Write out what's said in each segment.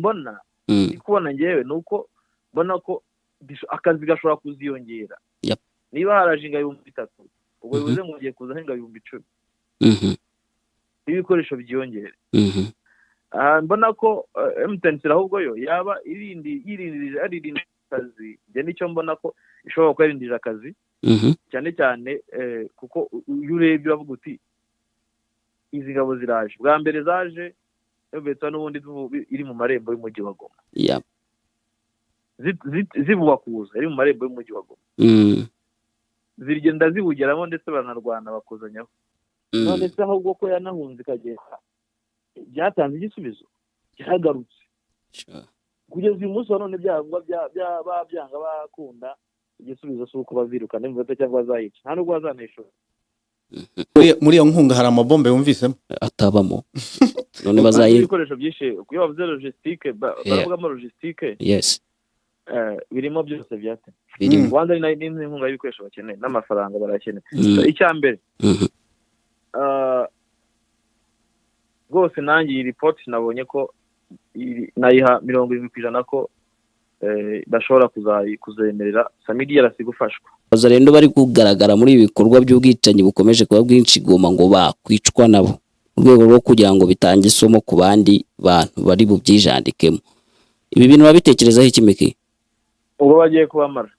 Mbona ndi kubona ngewe ni uko mbona ko akazi gashobora kuziyongera. Niba haraje ingabo 3000, ubwo bivuze ngo ugiye kuzaho ingabo 10,000. Ibikoresho byiyongere. Mbona ko M23 ahubwo yo yaba yirindije aririnda akazi. Njye nicyo mbona ko ishobora kuba yarindije akazi. Cyane cyane kuko iyo urebye uravuga uti izi ngabo ziraje. Bwa mbere zaje M23 n'ubundi iri mu marembo y'umujyi wa Goma. Zivugwa kuza iri mu marembo y'umujyi wa Goma. Zigenda ziwugeramo ndetse baranarwana bakozanyaho. None se ahubwo ko yanahunze ikagenda byatanze igisubizo, yaragarutse. Kugeza uyu munsi wa none byangwa byanga bakunda, igisubizo si uko bazirukana imvura cyangwa bazayica, nta nubwo bazanayishora. Muri iyo nkunga hari amabombe wumvisemo atabamo none bazayi ibikoresho byinshi. Iyo bavuze logistique baravugamo logistique. Birimo byose byate Rwanda ni inkunga y'ibikoresho bakeneye n'amafaranga barakeneye. Icya mbere, rwose nanjye iyi report nabonye ko nayiha 70% ko bashobora kuzemerera SAMIDRC gufashwa. Abazarendo bari kugaragara muri ibi bikorwa by'ubwicanyi bukomeje kuba bwinshi Goma ngo bakwicwa nabo mu rwego rwo kugira ngo bitange isomo ku bandi bantu bari bubyijandikemo. Ibi bintu babitekerezaho iki, Miki? Ubwo bagiye kubamara,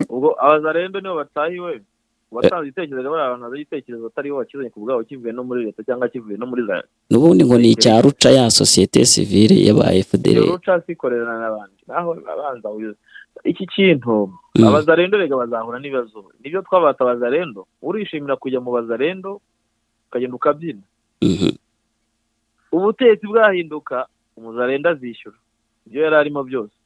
ubwo abazarendo nibo batahiwe. Uwatanze igitekerezo, bariya abantu bazi igitekerezo atari bo bakizanye ku bwabo, kivuye no muri leta cyangwa kivuye no muri za N'ubundi ngo ni icya Ruca, ya sosiyete sivile y'aba FDL. Ruca sikorerana n'abandi naho abanza uyu iki kintu. Abazarendo rega bazahura n'ibibazo, nibyo twabata abazarendo. Urishimira kujya mu bazarendo ukagenda ukabyina, ubutegetsi bwahinduka umuzarendo azishyura ibyo yari arimo byose.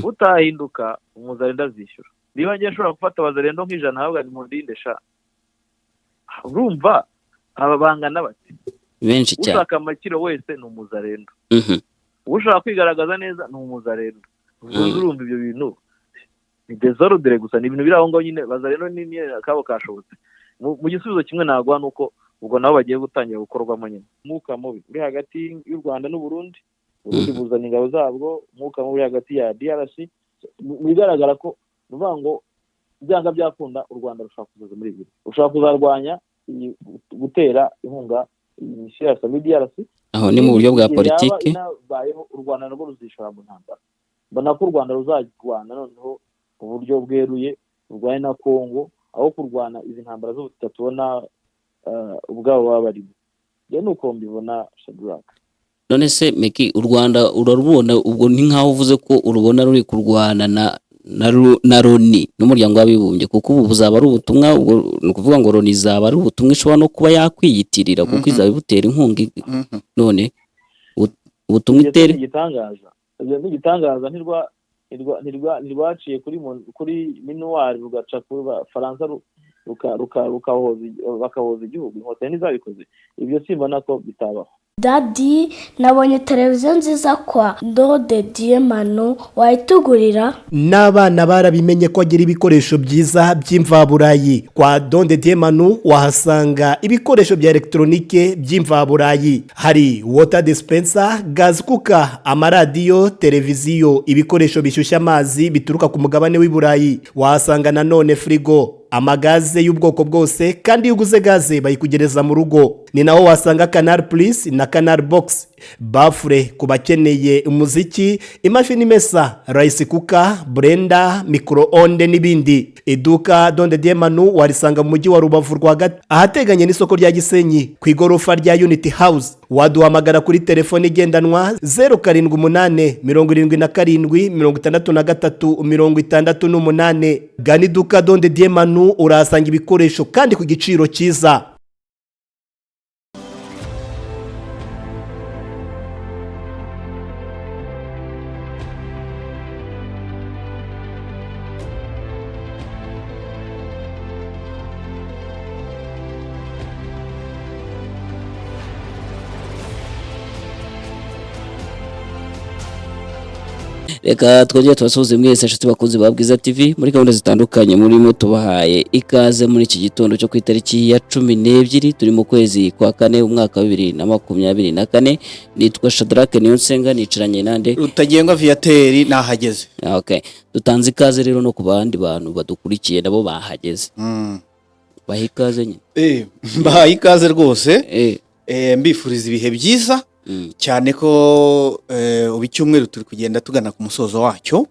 Butahinduka umuzarendo azishyura. Niba ngiye nshobora gufata abazarendo nk'ijana ahubwo ni mundinde sha, urumva aba bangana bati benshi cyane. Ushaka amakiro wese ni umuzarendo, ushaka kwigaragaza neza ni umuzarendo. Urumva ibyo bintu ni désordre gusa, ni ibintu biri aho ngaho nyine. Bazarendo ni akabo kashobotse. Mu gisubizo kimwe naguha ni uko ubwo nabo bagiye gutangira gukorwamo nyine. Umwuka mubi uri hagati y'u Rwanda n'u Burundi, Burundi buzana ingabo zabwo, umwuka mubi uri hagati ya DRC. Mu bigaragara ko ni ukuvuga ngo byanga byakunda u Rwanda rushobora kuzaza muri ibi, rushobora kuzarwanya gutera inkunga iyi misiyo ya SAMIDRC. Aho ni mu buryo bwa Igihe politiki. yaba inabayeho, u Rwanda narwo ruzishora mu ntambara. Mbona ko u Rwanda ruzarwana noneho mu buryo bweruye, rurwane na Kongo aho kurwana izi ntambara z'ubutita tubona ubwabo baba barimo. Njye ni uko mbibona, Shadrack. None se Miki, u Rwanda urarubona ubwo ni nkaho uvuze ko urubona ruri kurwana na Loni n'umuryango w'abibumbye, kuko ubu buzaba ari ubutumwa. Ubwo ni ukuvuga ngo Loni izaba ari ubutumwa ishobora no kuba yakwiyitirira kuko izaba ibutera inkunga. None ubutumwa Ibyo itera ni igitangaza, ibyo ni igitangaza. Ntirwaciye kuri MINUAR, rugaca kuri Faransa, bakahoza igihugu. Inkotanyi ntizabikoze? Ibyo simbona ko bitabaho. Daddy, nabonye televiziyo nziza kwa Ndode Diemano, wayitugurira? N'abana barabimenye ko agira ibikoresho byiza by'imvaburayi. Kwa Donde Diemanu wahasanga ibikoresho bya elegitoronike by'imvaburayi, hari water dispenser, gas cooker, amaradiyo, televiziyo, ibikoresho bishyushya amazi bituruka ku mugabane w'i Burayi. Wahasanga nanone firigo, amagaze y'ubwoko bwose, kandi iyo uguze gaze bayikugereza mu rugo. Ni naho wasanga Canal Plus na Canal Box, baffle ku bakeneye umuziki, imashini imesa, rice cooker, blender, micro-onde n'ibindi. Iduka Donde Diemanu warisanga mu mujyi wa Rubavu rwagati, ahateganye n'isoko rya Gisenyi, ku igorofa rya Unity House. Waduhamagara kuri telefone igendanwa 0787 77 63 68. Gana iduka Donde Diemanu, urahasanga ibikoresho kandi ku giciro cyiza. Reka twongere tubasuhuze mwese, inshuti bakunzi ba Bwiza TV, muri gahunda zitandukanye murimo. Tubahaye ikaze muri iki gitondo cyo ku itariki ya 12, turi mu kwezi kwa kane, umwaka wa 2024. Nitwa Shadrack Niyonsenga, nicaranye nande? Rutagengwa Viateur, nahageze. Okay, dutanze ikaze rero no ku bandi bantu badukurikiye, nabo bahageze. Baha ikaze nyine. Mbahaye ikaze rwose. Mbifuriza ibihe byiza, cyane ko ubu icyumweru turi kugenda tugana ku musozo wacyo.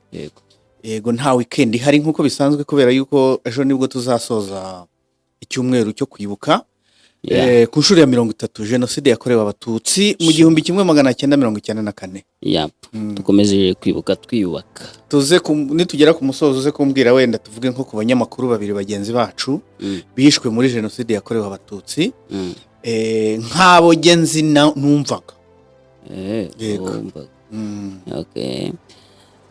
Yego, nta weekend ihari nk'uko bisanzwe, kubera yuko ejo nibwo tuzasoza icyumweru cyo kwibuka ku nshuro ya 30 jenoside yakorewe Abatutsi mu 1994. Dukomeje kwibuka twiyubaka. Tuze nitugera ku musozo uze kumbwira, wenda tuvuge nko ku banyamakuru babiri bagenzi bacu bishwe muri jenoside yakorewe Abatutsi, nk'abo genzi numvaga. Yego. Wumvaga. Okay.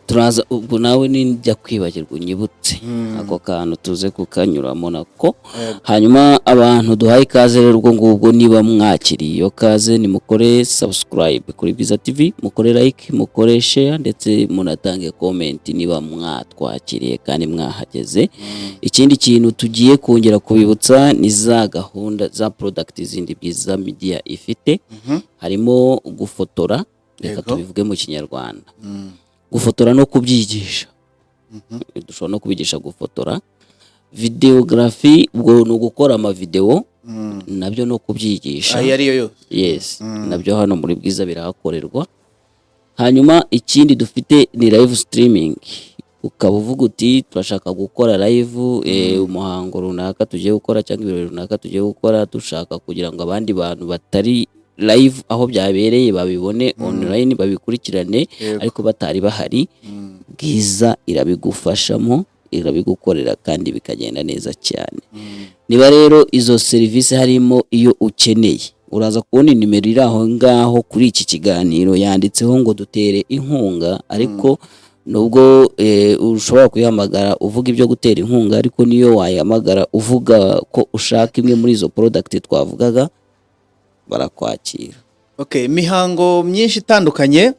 Turaza ubwo nawe nijya kwibagirwa unyibutse ako kantu, tuze kukanyuramo nako. Hanyuma abantu duhaye ikaze rero, ubwo ngubwo niba mwakiriye iyo kaze, nimukore subscribe kuri Bwiza TV, mukore like, mukore share, ndetse munatange comment niba mwatwakiriye kandi mwahageze. Ikindi kintu tugiye kongera kubibutsa ni za gahunda za product zindi Bwiza Media ifite, harimo gufotora, reka tubivuge mu Kinyarwanda, gufotora no kubyigisha. Dushobora no kubigisha gufotora, videography, ubwo ni ugukora amavideo, nabyo no kubyigisha. Ayo ariyo yose. Yes, nabyo hano muri Bwiza birahakorerwa. Hanyuma ikindi dufite ni live streaming, ukaba uvuga uti turashaka gukora live umuhango runaka tugiye gukora cyangwa ibirori runaka tugiye gukora, dushaka kugira ngo abandi bantu batari live aho byabereye babibone online, babikurikirane ariko batari bahari. Bwiza irabigufashamo, irabigukorera kandi bikagenda neza cyane. Niba rero izo serivisi harimo iyo ukeneye, uraza kubona nimero iri aho ngaho kuri iki kiganiro, yanditseho ngo dutere inkunga. Ariko nubwo ushobora kuyihamagara uvuga ibyo gutera inkunga, ariko niyo wayihamagara uvuga ko ushaka imwe muri izo product twavugaga, barakwakira. Okay, imihango myinshi itandukanye,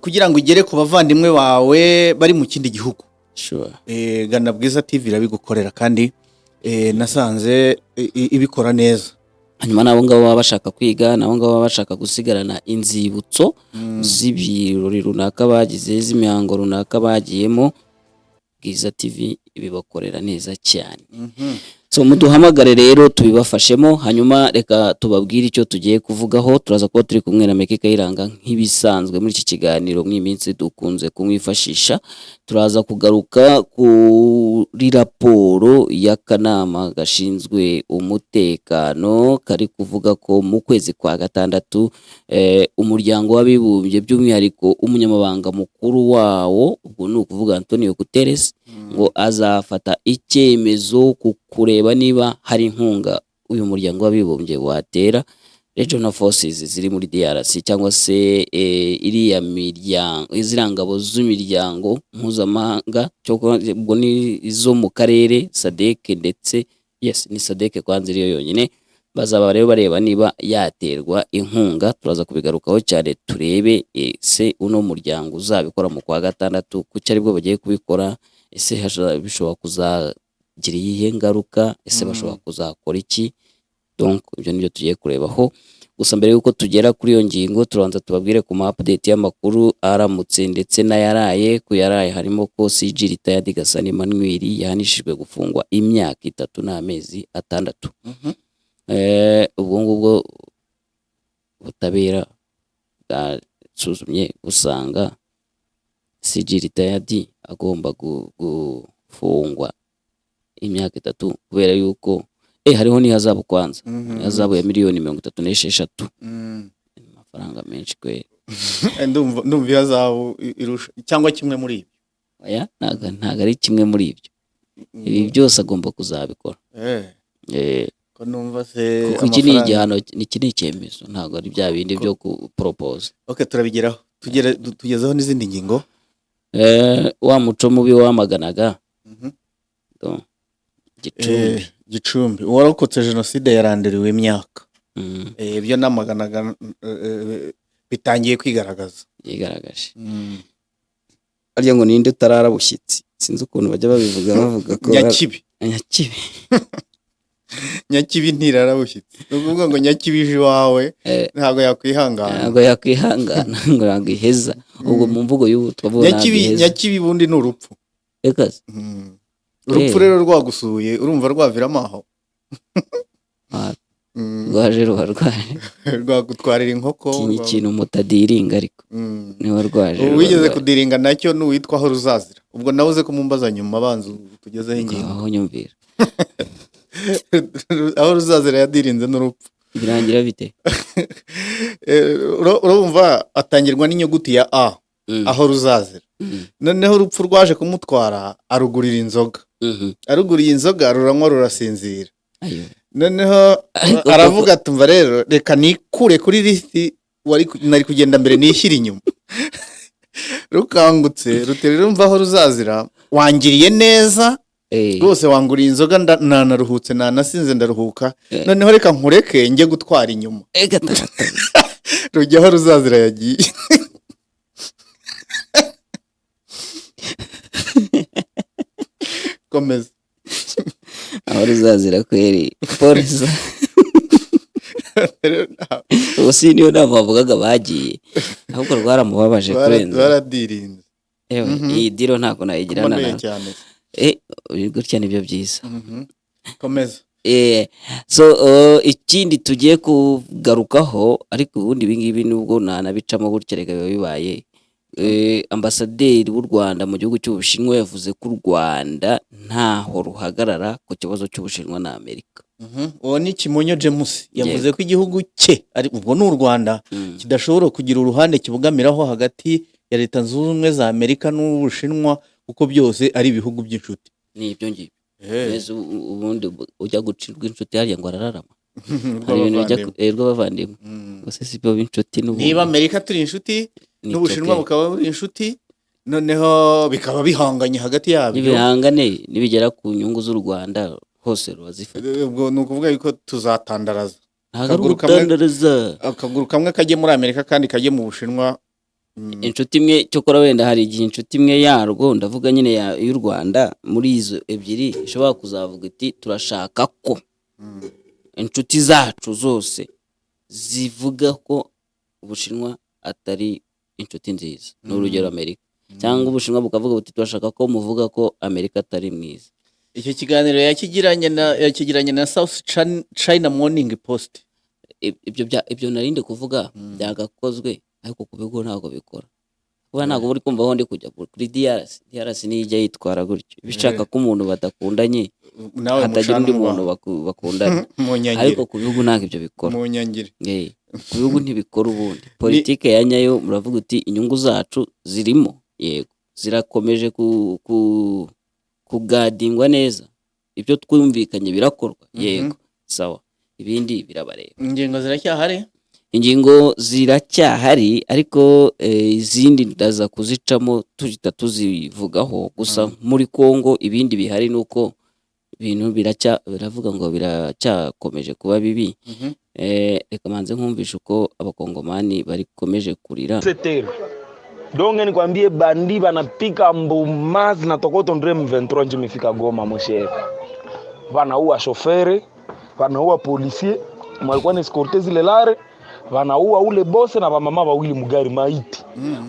kugira ngo ugere ku bavandimwe bawe bari mu kindi gihugu. Gana Bwiza TV, irabigukorera kandi nasanze ibikora neza. Hanyuma n'abo ngabo baba bashaka kwiga, n'abo ngabo baba bashaka gusigarana inzibutso z'ibirori runaka bagize, z'imihango runaka bagiyemo, Bwiza TV ibibakorera neza cyane. So muduhamagare rero tubibafashemo. Hanyuma reka tubabwire icyo tugiye kuvugaho. Turaza kuba turi kumwe na Meke Kayiranga nk'ibisanzwe muri iki kiganiro, mw'iyi minsi dukunze kumwifashisha. Turaza kugaruka kuri raporo y'akanama gashinzwe umutekano, kari kuvuga ko mu kwezi kwa gatandatu umuryango w'Abibumbye, by'umwihariko umunyamabanga mukuru wawo, ubwo ni ukuvuga Antonio Guterres, ngo azafata icyemezo ku kureba niba hari inkunga uyu muryango w'Abibumbye watera Regional Forces ziri muri DRC, cyangwa se iriya miryango, ziriya ngabo z'imiryango mpuzamahanga, ubwo ni izo mu karere, SADC, ndetse yes, ni SADC kwanza iriyo yonyine. Bazaba rero bareba niba yaterwa inkunga. Turaza kubigarukaho cyane, turebe ese uno muryango uzabikora mu kwa gatandatu, kuki aribwo bagiye kubikora? Ese bishobora kuzagira iyihe ngaruka? Ese bashobora kuzakora iki? Donc ibyo nibyo tugiye kurebaho. Gusa mbere y'uko tugera kuri iyo ngingo, turabanza tubabwire ku ma update y'amakuru aramutse ndetse n'ayaraye. Ku yaraye harimo ko CG retired Gasana Emmanuel yahanishijwe gufungwa imyaka 3 n'amezi 6. Ubwo ngubwo ubutabera bwasuzumye busanga CG retired agomba gufungwa imyaka 3, kubera yuko hariho n'ihazabu kwanza, ihazabu ya miliyoni 36. Amafaranga menshi kweri. Ndumva ihazabu irusha cyangwa kimwe muri ibyo. Oya, ntago ari kimwe muri ibyo, ibi byose agomba kuzabikora. Ko numva se Kuko iki ni amafaranga- igihano, iki ni icyemezo, ntabwo ari bya bindi byo kuporopoza. Okay, turabigeraho, tugezeho n'izindi ngingo. Wa muco mubi wamaganaga do, Gicumbi. Gicumbi, uwarokotse jenoside yaranduriwe imyaka. Ibyo namaganaga bitangiye kwigaragaza. Yigaragaje. Arya ngo ninde utarara bushyitsi, sinzi ukuntu bajya babivuga, bavuga ko Nyakibi. Nyakibi. Nyakibi ntirara bushyitsi, ni ukuvuga ngo nyakibi ije iwawe ntabwo yakwihangana. Ntabwo yakwihangana, ngo ntabwo iheza. Ubwo mu mvugo y'ubu twavuga ntabwo Nyakibi. iheza. Nyakibi ubundi ni urupfu. Reka se. Urupfu rero rwagusuye, urumva rwaviramo aho? Rwaje ruba rwaje. Rwagutwarira inkoko. Iki ni ikintu mutadiringa, ariko niba rwaje Ubu ruba wigeze rwaje. kudiringa nacyo n'uwitwa aho ruzazira. Ubwo nawe uze kumumbaza nyuma, banza tugezeho ingingo. Aho nyumvira. Aho ruzazira yadirinze n'urupfu. Birangira bite? Urumva atangirwa n'inyuguti ya A. Aho ruzazira. Noneho urupfu rwaje kumutwara, arugurira inzoga. Aruguriye inzoga, ruranywa, rurasinzira. Ayo. Noneho Ariko aravuga, tumva rero, reka nikure kuri lisiti, nari kugenda mbere nishyire inyuma. Rukangutse rutera, rumva aho ruzazira, wangiriye neza rwose, wanguriye inzoga, nanaruhutse, nanasinze, ndaruhuka. Noneho reka nkureke njye gutwara inyuma. Gatatu. Rujya aho ruzazira yagiye. Komeza. Aho ruzazira kweri polisi. Rero Ubu si niyo nama bavugaga bagiye, ahubwo rwaramubabaje kurenza. Baradirinze. Ewe, iyi diro ntabwo nayigirana Komeye nawe. cyane. Gutya nibyo byiza. Komeza. So ikindi tugiye kugarukaho, ariko ubundi ibi ngibi nubwo ntanabicamo gutya, reka biba bibaye. Ambasaderi w'u Rwanda mu gihugu cy'Ubushinwa yavuze ko u Rwanda ntaho ruhagarara ku kibazo cy'Ubushinwa na Amerika. Uwo ni Kimonyo James, yavuze ko igihugu cye, ari ubwo ni u Rwanda, kidashobora kugira uruhande kibogamiraho hagati ya Leta Zunze Ubumwe za Amerika n'Ubushinwa, kuko byose ari ibihugu by'inshuti. Ni ibyo ngibyo. Mbese ubundi ujya gucirwa inshuti hariya ngo arararama. Hari ibintu bijya Rw'abavandimwe. Rw'abavandimwe. Gusa si byo b'inshuti n'ubundi. Niba Amerika turi inshuti Ni n'Ubushinwa okay. bukaba buri inshuti, noneho bikaba bihanganye hagati yabyo. Nibihangane, nibigera ku nyungu z'u Rwanda hose rurazifata. Ubwo ni ukuvuga yuko tuzatandaraza. Ntabwo ari Akaguru kamwe- ugutandaraza. Akaguru kamwe kajye muri Amerika, kandi kajye mu Bushinwa. Inshuti imwe cyokora wenda hari igihe inshuti imwe yarwo, ndavuga nyine y'u Rwanda muri izo ebyiri, ishobora kuzavuga iti turashaka ko inshuti zacu zose zivuga ko Ubushinwa atari inshuti nziza, ni urugero Amerika, cyangwa Ubushinwa bukavuga buti turashaka ko muvuga ko Amerika atari mwiza. Icyo kiganiro yakigiranye na South China Morning Post. Ibyo narindi kuvuga byagakozwe, ariko ku bigo ntabwo bikora, kuba ntabwo uri kumva aho ndi kujya kuri DRC. DRC niyo ijya yitwara gutyo, bishaka ko umuntu badakundanye nawe hatagira mucana undi muntu umubano. Bakundana. Mu nyangire. Ariko ku bihugu ntabwo ibyo bikora. Mu nyangire. Ku bihugu ntibikora. Ubundi politike ya nyayo, muravuga uti inyungu zacu zirimo, yego zirakomeje kugadingwa neza, ibyo twumvikanye birakorwa, yego sawa, ibindi birabareba. Ingingo ziracyahari. Ingingo ziracyahari, ariko izindi ndaza kuzicamo tuhita tuzivugaho. Gusa muri Kongo ibindi bihari ni uko ibintu biravuga ngo biracyakomeje kuba bibi. Reka manze nkumvishe uko abakongomani barikomeje kurira. Setere. Donc nikwambie, bandi banapika mbuma zinatoka ndre M23 nje imefika Goma, mon cher. Wanaua chauffeur, wanaua policier, mwalikuwa na escorte zile lare, wanaua ule bose na wamama wawili mugari maiti.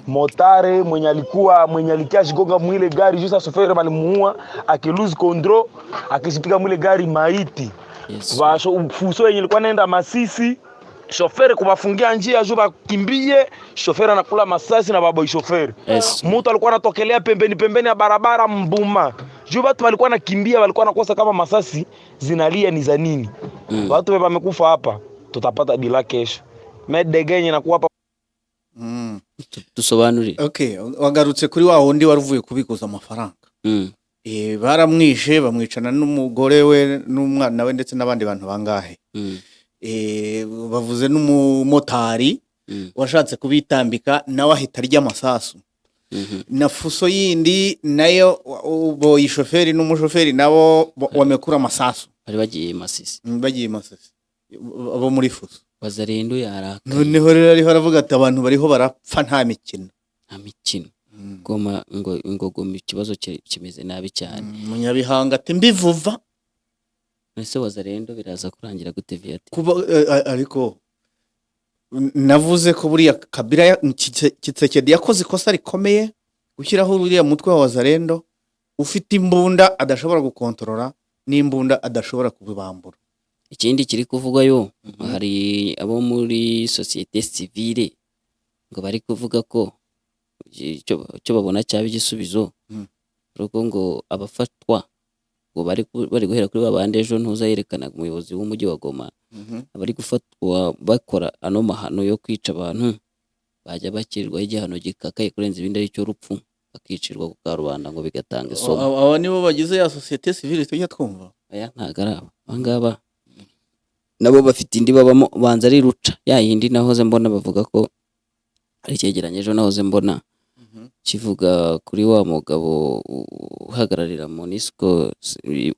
Motare mwenye alikuwa mwenye alikia shigonga mwile gari jusa chauffeur balimuua akilose control akishipika mwile gari maiti. Yes. Vasho fuso yenye ilikuwa naenda Masisi, shoferi kuwafungia njia juu bakimbie, shoferi anakula masasi na baboi shoferi. Mtu alikuwa anatokelea pembeni pembeni ya barabara mbuma. Juu watu walikuwa nakimbia, walikuwa nakosa kama masasi zinalia ni za nini. Watu wamekufa hapa, tutapata bila kesho. Medegenye nakuwa hapa. Dusobanurire. Okay, wagarutse kuri wa wundi wari uvuye kubikuza amafaranga. Baramwishe, bamwicana n'umugore we n'umwana we ndetse n'abandi bantu bangahe. Bavuze n'umumotari washatse kubitambika, nawe ahita arya amasasu. Na fuso yindi nayo boyi shoferi n'umushoferi nabo wamekura amasasu. Bari bagiye Masisi. Bagiye Masisi abo muri fuso. Wazarendo yarakaye. Noneho rero ariho aravuga ati abantu bariho barapfa, nta mikino. Nta mikino. Goma ngo Goma ikibazo kimeze nabi cyane. Munyabihanga ati mbivuva. Ese Wazalendo biraza kurangira gute, Viati? Kuba ariko navuze ko buriya Kabila Tshisekedi yakoze ikosa rikomeye gushyiraho uriya mutwe wa Wazalendo ufite imbunda adashobora gukontorora n'imbunda adashobora kubibambura. Ikindi kiri kuvugwayo, hari abo muri société civile ngo bari kuvuga ko icyo babona cyaba igisubizo ari uko ngo abafatwa ngo bari guhera kuri babandi ejo ntuza yerekanaga umuyobozi w'umujyi wa Goma, abari gufatwa bakora ano mahano yo kwica abantu bajya bakirirwaho igihano gikakaye kurenza ibindi, ari cyo rupfu, bakicirwa ku karubanda, ngo bigatanga isomo. Aba nibo bagize ya société civile tujya twumva? Aya ntabwo ari aba, aba ngaba nabo bafite indi babamo, banza ari ruca ya yindi nahoze mbona bavuga ko ari icyegeranyo ejo nahoze mbona kivuga kuri wa mugabo uhagararira MONUSCO,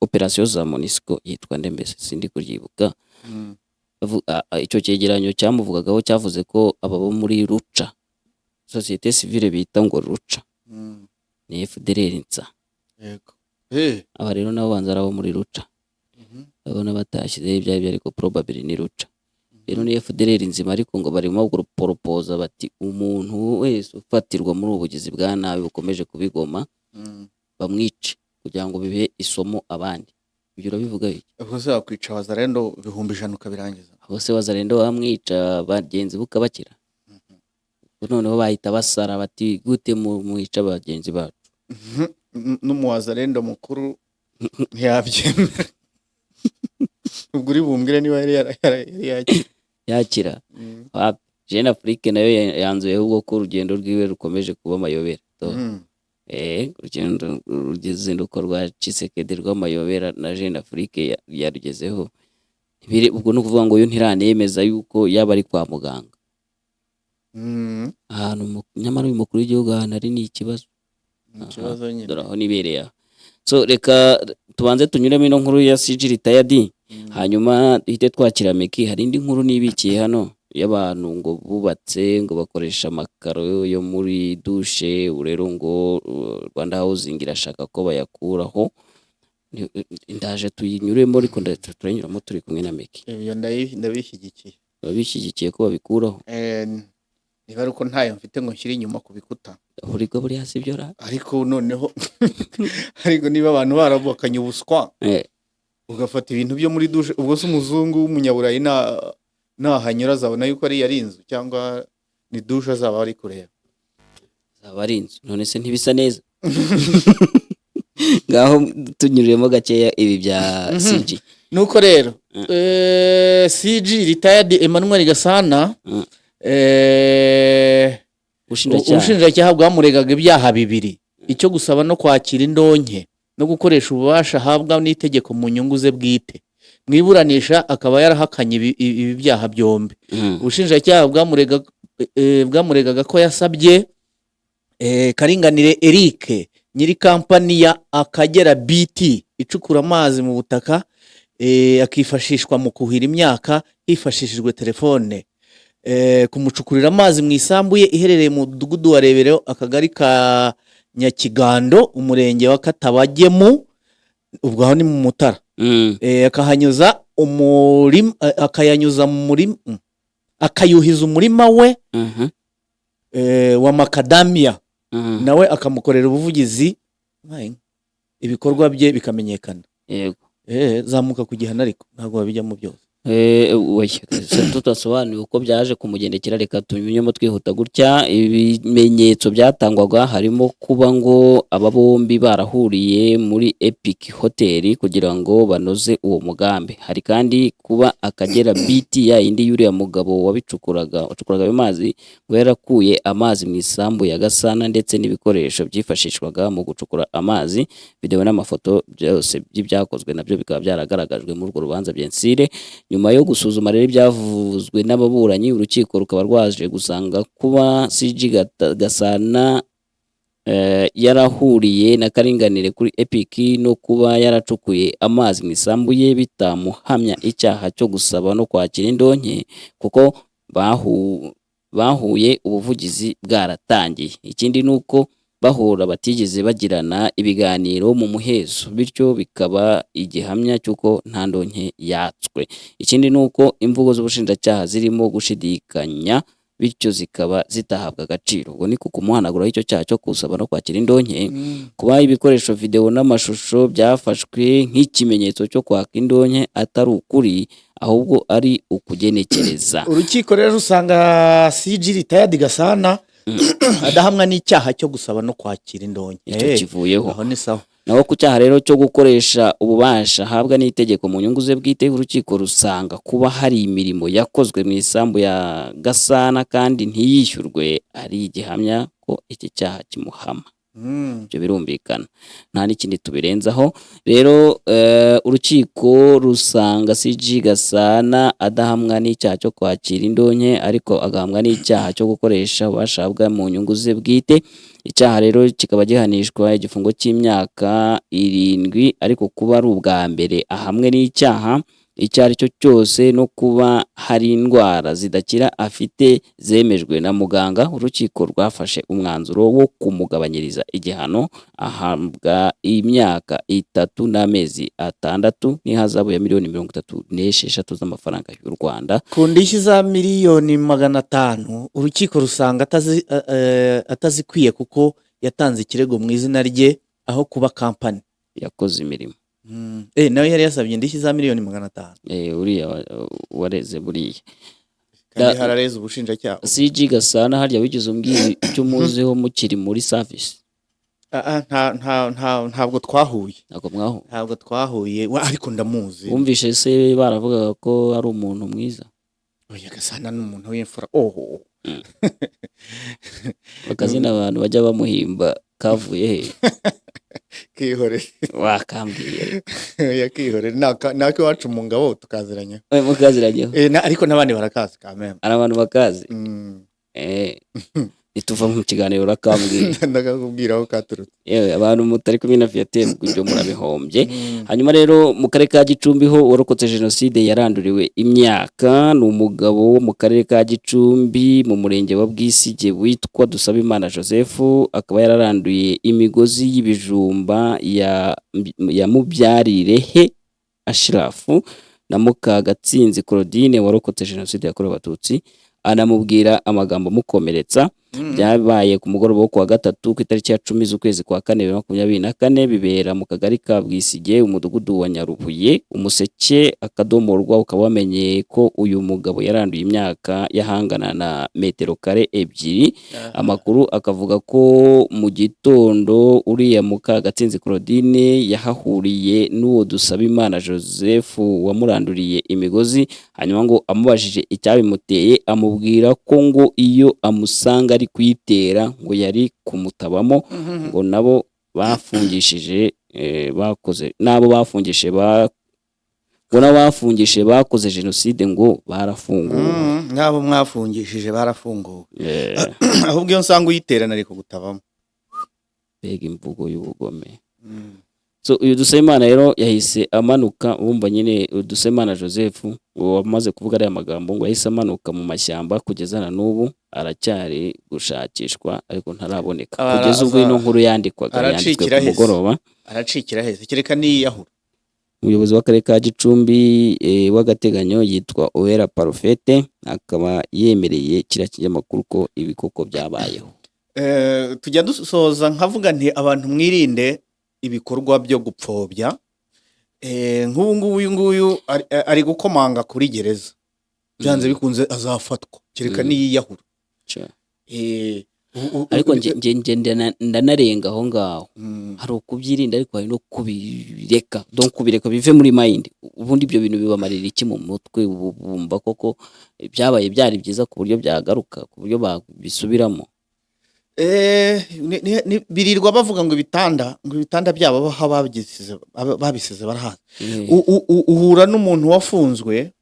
operasiyo za MONUSCO, yitwa nde mbese? Sindi kuryibuka. Icyo cyegeranyo cyamuvugagaho cyavuze ko aba bo muri ruca, société civile bita ngo ruca, ni FDLR nsa. Yego. Aba rero nabo banza ari abo muri ruca. Ndabona batashyizeho ibyo aribyo, ariko probably ni ruca rero, ni FDLR nzima. Ariko ngo barimo guporopoza bati umuntu wese ufatirwa muri ubu bugizi bwa nabi bukomeje kubigoma bamwice kugira ngo bibe isomo abandi. Ibyo urabivuga iki? Ubwo se wakwica Wazalendo 100,000 ukabirangiza? Bose Wazalendo bamwica, bagenzi bukabakira. Noneho bahita basara bati gute mwica bagenzi bacu? N'umuwazalendo mukuru ntiyabyemera. Ubwo uri bumbwire niba yari yakira. Yakira. Wapi. Jeune Afrique nayo yanzuye ahubwo ko urugendo rwiwe rukomeje kuba amayobera. Urugendo, uruzinduko rwa Tshisekedi rw'amayobera na Jeune Afrique yarugezeho. Ubwo ni ukuvuga ngo yo ntiranemeza yuko yaba ari kwa muganga. Ahantu nyamara uyu mukuru w'igihugu ahantu ari ni ikibazo. Ni ikibazo nyine. Dore aho nibereye aha. So reka tubanze tunyuremo ino nkuru ya CG retired, hanyuma duhite twakira Meki. Hari indi nkuru nibikiye hano y'abantu ngo bubatse ngo bakoresha amakaro yo muri dushe. Ubu rero ngo Rwanda Housing irashaka ko bayakuraho. Ndaje tuyinyuremo, ariko turayinyuramo turi kumwe na Meki. Ibyo ndabishyigikiye. Baba bishyigikiye ko babikuraho? Niba ari uko ntayo mfite ngo nshyire inyuma ku bikuta. Burigo buri hasi ibyo ra. Ariko noneho, ariko niba abantu barabukanye ubuswa, ugafata ibintu byo muri dushe, ubwo se umuzungu w'umunyaburayi nahanyura azabona yuko ari inzu cyangwa ni dushe azaba ari kureba? Zaba ari inzu. None se ntibisa neza? Ngaho tunyuremo gakeya ibi bya CG. Nuko rero CG retired Emmanuel Gasana, ubushinjacyaha. Ubushinjacyaha bwamuregaga ibyaha bibiri: icyo gusaba no kwakira indonke no gukoresha ububasha ahabwa n'itegeko mu nyungu ze bwite. Mu iburanisha akaba yarahakanye ibi byaha byombi. Ubushinjacyaha bwamuregaga ko yasabye Karinganire Eric, nyiri kampani ya Akagera BT icukura amazi mu butaka akifashishwa mu kuhira imyaka hifashishijwe telefone, kumucukurira amazi mu isambu ye iherereye mu mudugudu wa Rebero, akagari ka Nyakigando, umurenge wa Katabagemu, ubwo aho ni mu Mutara. Akahanyuza umurima, akayanyuza mu murima, akayuhiza umurima we wa makadamia, nawe akamukorera ubuvugizi, ibikorwa bye bikamenyekana. Zamuka ku gihano, ariko ntabwo babijyamo byose. Oya, se tudasobanuye uko byaje kumugendekera, reka tubinyemo twihuta gutya. Ibimenyetso byatangwaga harimo kuba ngo aba bombi barahuriye muri Epic Hotel kugira ngo banoze uwo mugambi. Hari kandi kuba Akagera BT, ya yindi y'uriya mugabo wabicukuraga, wacukuraga ayo mazi, ngo yarakuye amazi mu isambu ya Gasana, ndetse n'ibikoresho byifashishwaga mu gucukura amazi, videwo n'amafoto byose by'ibyakozwe nabyo bikaba byaragaragajwe muri urwo rubanza. Bien sûr, nyuma yo gusuzuma rero ibyavuzwe n'ababuranyi, urukiko rukaba rwaje gusanga kuba CG Gasana yarahuriye na Karinganire kuri Epic no kuba yaracukuye amazi mu isambu ye bitamuhamya icyaha cyo gusaba no kwakira indonke, kuko bahuye ubuvugizi bwaratangiye. Ikindi ni uko Bahura batigeze bagirana ibiganiro mu muhezo, bityo bikaba igihamya cy'uko nta ndonke yatswe. Ikindi ni uko imvugo z'ubushinjacyaha zirimo gushidikanya, bityo zikaba zitahabwa agaciro. Ubwo ni ku kumuhanaguraho icyo cyaha cyo gusaba no kwakira indonke. Kuba ibikoresho videwo n'amashusho byafashwe nk'ikimenyetso cyo kwaka indonke atari ukuri, ahubwo ari ukugenekereza. Urukiko rero usanga CG retired Gasana adahamwa n'icyaha cyo gusaba no kwakira indonke. Icyo kivuyeho. Aho ni sawa. Naho ku cyaha rero cyo gukoresha ububasha ahabwa n'itegeko mu nyungu ze bwite, urukiko rusanga kuba hari imirimo yakozwe mu isambu ya Gasana kandi ntiyishyurwe ari igihamya ko iki cyaha kimuhama. Ibyo birumvikana, nta n'ikindi tubirenzaho. Rero urukiko rusanga CG Gasana adahamwa n'icyaha cyo kwakira indonke, ariko agahamwa n'icyaha cyo gukoresha ububasha ahabwa mu nyungu ze bwite. Icyaha rero kikaba gihanishwa igifungo cy'imyaka 7, ariko kuba ari ubwa mbere ahamwe n'icyaha icyo ari cyo cyose no kuba hari indwara zidakira afite zemejwe na muganga, urukiko rwafashe umwanzuro wo kumugabanyiriza igihano, ahabwa imyaka 3 n'amezi 6 n'ihazabu ya miliyoni 36 z'amafaranga y'u Rwanda. Ku ndishyi za miliyoni 500, urukiko rusanga atazikwiye kuko yatanze ikirego mu izina rye aho kuba kampani yakoze imirimo. Nawe yari yasabye indishyi za miliyoni 500. Uriya wareze buriya. Kandi harareze ubushinjacyaha. CG Gasana, harya wigeze umbwira icyo muziho mukiri muri service? Ntabwo twahuye. Ntabwo mwahuye? Ntabwo twahuye, ariko ndamuzi. Wumvishe se baravugaga ko ari umuntu mwiza? Oya, Gasana ni umuntu w'imfura. Oho. Akazina abantu bajya bamuhimba kavuye he? Kihorere. Wakambwiye. Oya, kihorere, naka iwacu mu ngabo tukaziranye. Mukaziranyeho? Ariko n'abandi barakazi kameme. Hari abantu bakazi. Nituva mu kiganiro urakambwiye. Ndakakubwira aho katurutse. Yewe, abantu mutari kumwe na Viateur, ubwo ibyo murabihombye. Hanyuma rero mu karere ka Gicumbi ho, warokotse jenoside yaranduriwe imyaka ni umugabo wo mu karere ka Gicumbi mu murenge wa Bwisige witwa Dusabimana Joseph, akaba yararanduye imigozi y'ibijumba ya Mubyarirehe Ashirafu na Mukagatsinzi Claudine warokotse jenoside yakorewe Abatutsi, anamubwira amagambo amukomeretsa. Byabaye ku mugoroba wo kuwa gatatu ku itariki ya 10 z'ukwezi kwa kane 2024, bibera mu kagari ka Bwisige, umudugudu wa Nyarubuye. Umuseke akadomorwa ukaba wamenye ko uyu mugabo yaranduye imyaka yahangana na metero kare 2. Amakuru akavuga ko mu gitondo uriya Mukagatsinzi Claudine yahahuriye n'uwo Dusabimana Joseph wamuranduriye imigozi, hanyuma ngo amubajije icyabimuteye amubwira ko ngo iyo amusanga ari kuyitera ngo yari kumutabamo, ngo nabo bafungishije bakoze nabo bafungishije ngo nabo bafungishije bakoze jenoside ngo barafunguwe. Nk'abo mwafungishije barafunguwe. Ahubwo iyo nsanga uyitera nari kugutabamo. Mbega imvugo y'ubugome! So uyu Dusabimana rero yahise amanuka, wumva nyine Dusabimana Joseph wamaze kuvuga ariya magambo, ngo yahise amanuka mu mashyamba, kugeza na n'ubu aracyari gushakishwa ariko ntaraboneka kugeza ubwo ino nkuru yandikwaga, yanditswe Aracikira ku hese. mugoroba. Aracikira hese kereka niyahura. Umuyobozi w'akarere ka Gicumbi w'agateganyo yitwa Uwera Parufete, akaba yemereye kiriya kinyamakuru ko ibi koko byabayeho. Tujya dusoza nkavuga nti abantu mwirinde ibikorwa byo gupfobya. Nk'ubu ngubu uyu nguyu ari gukomanga kuri gereza, byanze bikunze azafatwa kereka niyiyahura. Ariko nge ndanarenga aho ngaho. Hari ukubyirinda, ariko hari no kubireka, donc kubireka bive muri mind. Ubundi ibyo bintu bibamarira iki mu mutwe? Ubu bumva koko byabaye byari byiza ku buryo byagaruka, ku buryo babisubiramo? Birirwa bavuga ngo ibitanda byabo aho babisize barahazi. Uhura n'umuntu wafunzwe,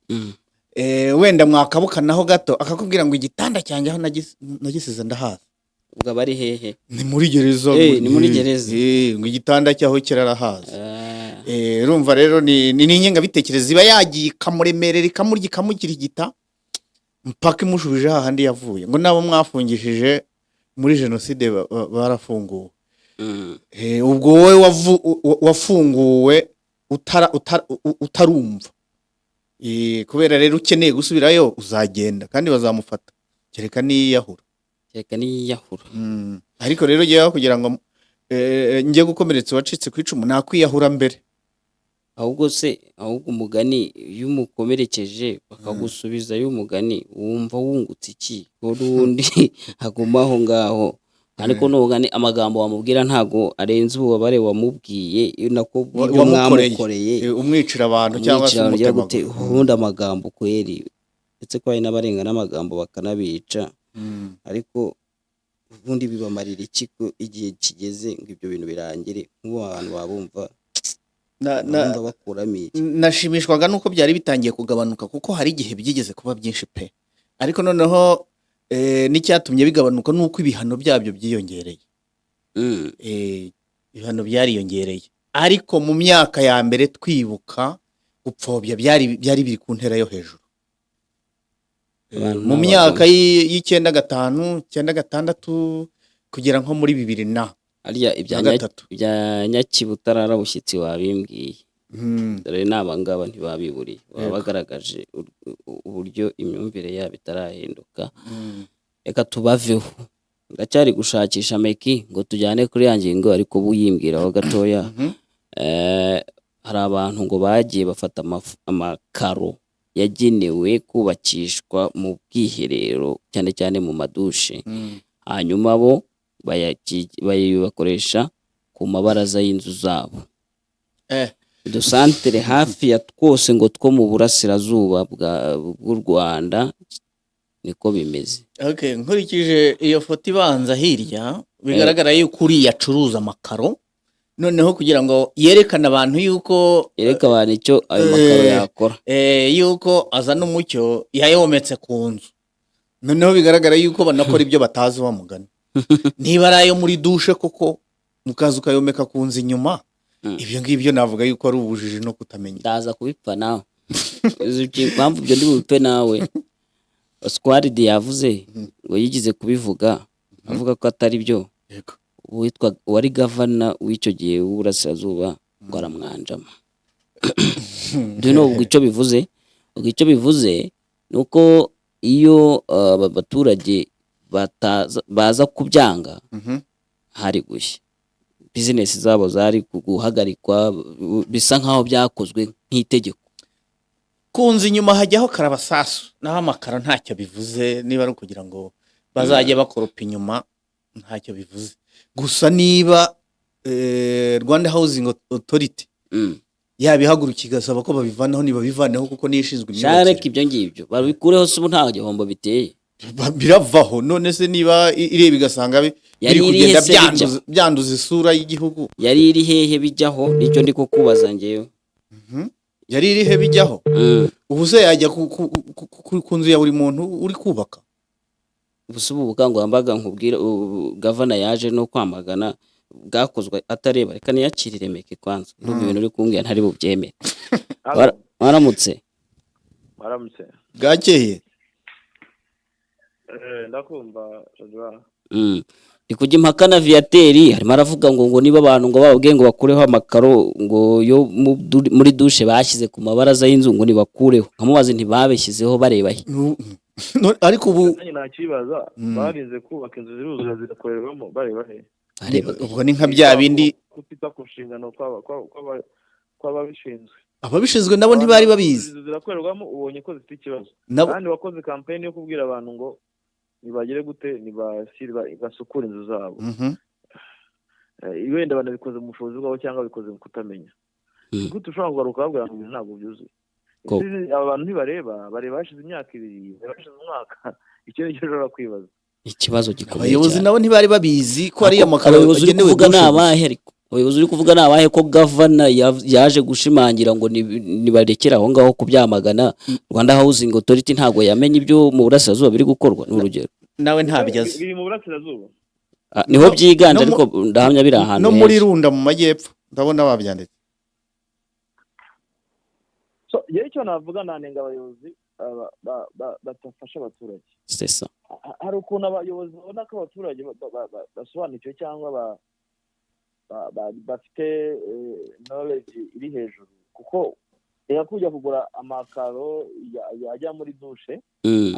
wenda mwakabukanaho gato, akakubwira ngo igitanda cyanjye aho nagisize ndahazi. Ubwo aba ari hehe? Ni muri gereza. Ni muri gereza. Ngo igitanda cyaho kirarahazi. Urumva rero ni ingengabitekerezo iba yagiye ikamuremerera, ikamurya, ikamukirigita mpaka imushubije hahandi yavuye, ngo nabo mwafungishije. Muri jenoside barafunguwe. Ubwo wowe wafunguwe utarumva. Kubera rero ukeneye gusubirayo, uzagenda kandi bazamufata, kereka niyahura. Kereka niyahura. Ariko rero jyewe kugira ngo njye gukomeretsa uwacitse ku icumu, nakwiyahura mbere. Ahubwo se, ahubwo umugani, iyo umukomerekeje bakagusubizayo, umugani wumva wungutse iki, ko n'ubundi haguma aho ngaho? Ariko n'umugani, amagambo wamubwira ntago arenze ububabare wamubwiye, nako bw'ibyo wamukoreye. Mwamukoreye. Umwicira abantu cyangwa se umwicira ugira gute? umutemagura. Ubundi amagambo kweri, ndetse ko hari n'abarenga n'amagambo bakanabica. Ariko ubundi bibamarira iki, ko igihe kigeze ngo ibyo bintu birangire, nk'ubu abantu babumva bumva bakuramo iki? Nashimishwaga nuko byari bitangiye kugabanuka, kuko hari igihe byigeze kuba byinshi pe. Ariko noneho n'icyatumye bigabanuka ni uko ibihano byabyo byiyongereye. Ibihano byariyongereye, ariko mu myaka ya mbere twibuka, gupfobya byari biri ku ntera yo hejuru. Abantu Mu ni myaka abagome. y'95, 96, kugera nko muri bibiri na Harya ibya na gatatu. Ibya Nyakibutarara bushyitsi wabimbwiye. Dore n'aba ngaba ntibabiburiye, baba bagaragaje uburyo imyumvire yabo itarahinduka. Reka tubaveho, ndacyari gushakisha Meki ngo tujyane kuri ya ngingo, ariko buyimbwiraho gatoya. Hari abantu ngo bagiye bafata amakaro yagenewe kubakishwa mu bwiherero, cyane cyane mu madushe, hanyuma bo bayakoresha ku mabaraza y'inzu zabo. Udusantere hafi ya twose ngo two mu burasirazuba bw'u Rwanda niko bimeze. Okay, nkurikije iyo foto ibanza hirya, bigaragara yuko uriya acuruza amakaro, noneho kugira ngo yerekane abantu yuko yereka abantu icyo ayo makaro yakora, yuko azana umucyo, yayometse ku nzu. Noneho bigaragara yuko banakora ibyo batazi, wa mugani, niba ari ayo muri dushe koko, mukaza ukayomeka ku nzu inyuma. Ibyo ngibyo navuga yuko ari ubujiji no kutamenya. Ndaza kubipfa nawe. Uzi impamvu ibyo ndi bubipfe nawe? Squad yavuze ngo yigize kubivuga, avuga ko atari byo. Uwitwa uwari gavana w'icyo gihe w'uburasirazuba ngo aramwanjama. Do you know ubwo icyo bivuze? Ubwo icyo bivuze ni uko iyo aba baturage baza kubyanga, hari gushya, bizinesi zabo zari guhagarikwa, bisa nkaho byakozwe nk'itegeko. Ku nzu inyuma hajyaho karabasasu, naho amakaro ntacyo bivuze. Niba ari ukugira ngo bazajye bakoropa inyuma, ntacyo bivuze. Gusa niba Rwanda Housing Authority yabihaguruka igasaba ko babivanaho, nibabivaneho, kuko niyo ishinzwe shareka imyubakire. Ibyo ngibyo babikureho se, ubu nta gihombo biteye? Biravaho. None se niba ireba igasanga Yari biri iri kugenda he se bijya? byanduza isura y'igihugu. Yari iri hehe bijyaho? Nicyo ndi kukubaza njyewe. Yari iri he bijyaho? Ubu se yajya ku nzu ya buri muntu uri kubaka? Ubu ubu bukangurambaga nkubwira, ubu gavana yaje no kwamagana, bwakozwe atareba. Reka niyakirire Meke kwanza, ndumva ibintu uri kumbwira ntari bubyemere. Waramutse? Waramutse. Bwakeye. Ndakumva, Jodra. Ndi kujya impaka na Viateri, arimo aravuga ngo niba abantu ngo bababwiye ngo bakureho amakaro ngo yo muri dushe bashyize ku mabaraza y'inzu, ngo nibakureho, nkamubaza ntibabishyizeho bareba he? Ariko ubu Nanjye nakibaza. Barinze kubaka inzu ziruzura zigakorerwamo, bareba he? Barebaga he? Ubwo ni nka bya bindi Kutita ku nshingano kw'ababishinzwe. Ababishinzwe nabo ntibari babizi. Inzu zirakorerwamo, ubonye ko zifite ikibazo, nabo kandi wakoze kampeni yo kubwira abantu ngo nibagire gute, nibasire basukure inzu zabo. Wenda banabikoze mu bushobozi bwabo cyangwa babikoze mu kutamenya. Gute ushobora kugaruka babwira ngo ibintu ntabwo byuzuye? Ese aba bantu ntibareba, bareba hashize imyaka 2, bareba hashize umwaka? Icyo nicyo ushobora kwibaza. Ikibazo gikomeye Abayobozi cyane. nabo ntibari babizi ko ariya makaro Abayobozi uri agenewe kuvuga ni dushe gusa. abahe? Ariko abayobozi uri kuvuga ni abahe, ko gavana yaje gushimangira ngo nibarekere aho ngaho kubyamagana? Rwanda Housing Authority ntabwo yamenye ibyo mu burasirazuba biri gukorwa, ni urugero. Nawe ntabyo azi. Biri mu burasirazuba. Ah, niho byiganje, no ariko ndahamya biri ahantu no muri henshi. Runda mu majyepfo ndabona babyanditse. So yewe icyo navuga, nanenga abayobozi batafasha abaturage. C'est ça. Hari ukuntu abayobozi babona ko abaturage basobanukiwe cyangwa bafite knowledge iri hejuru, kuko reka kujya kugura amakaro ajya muri dushe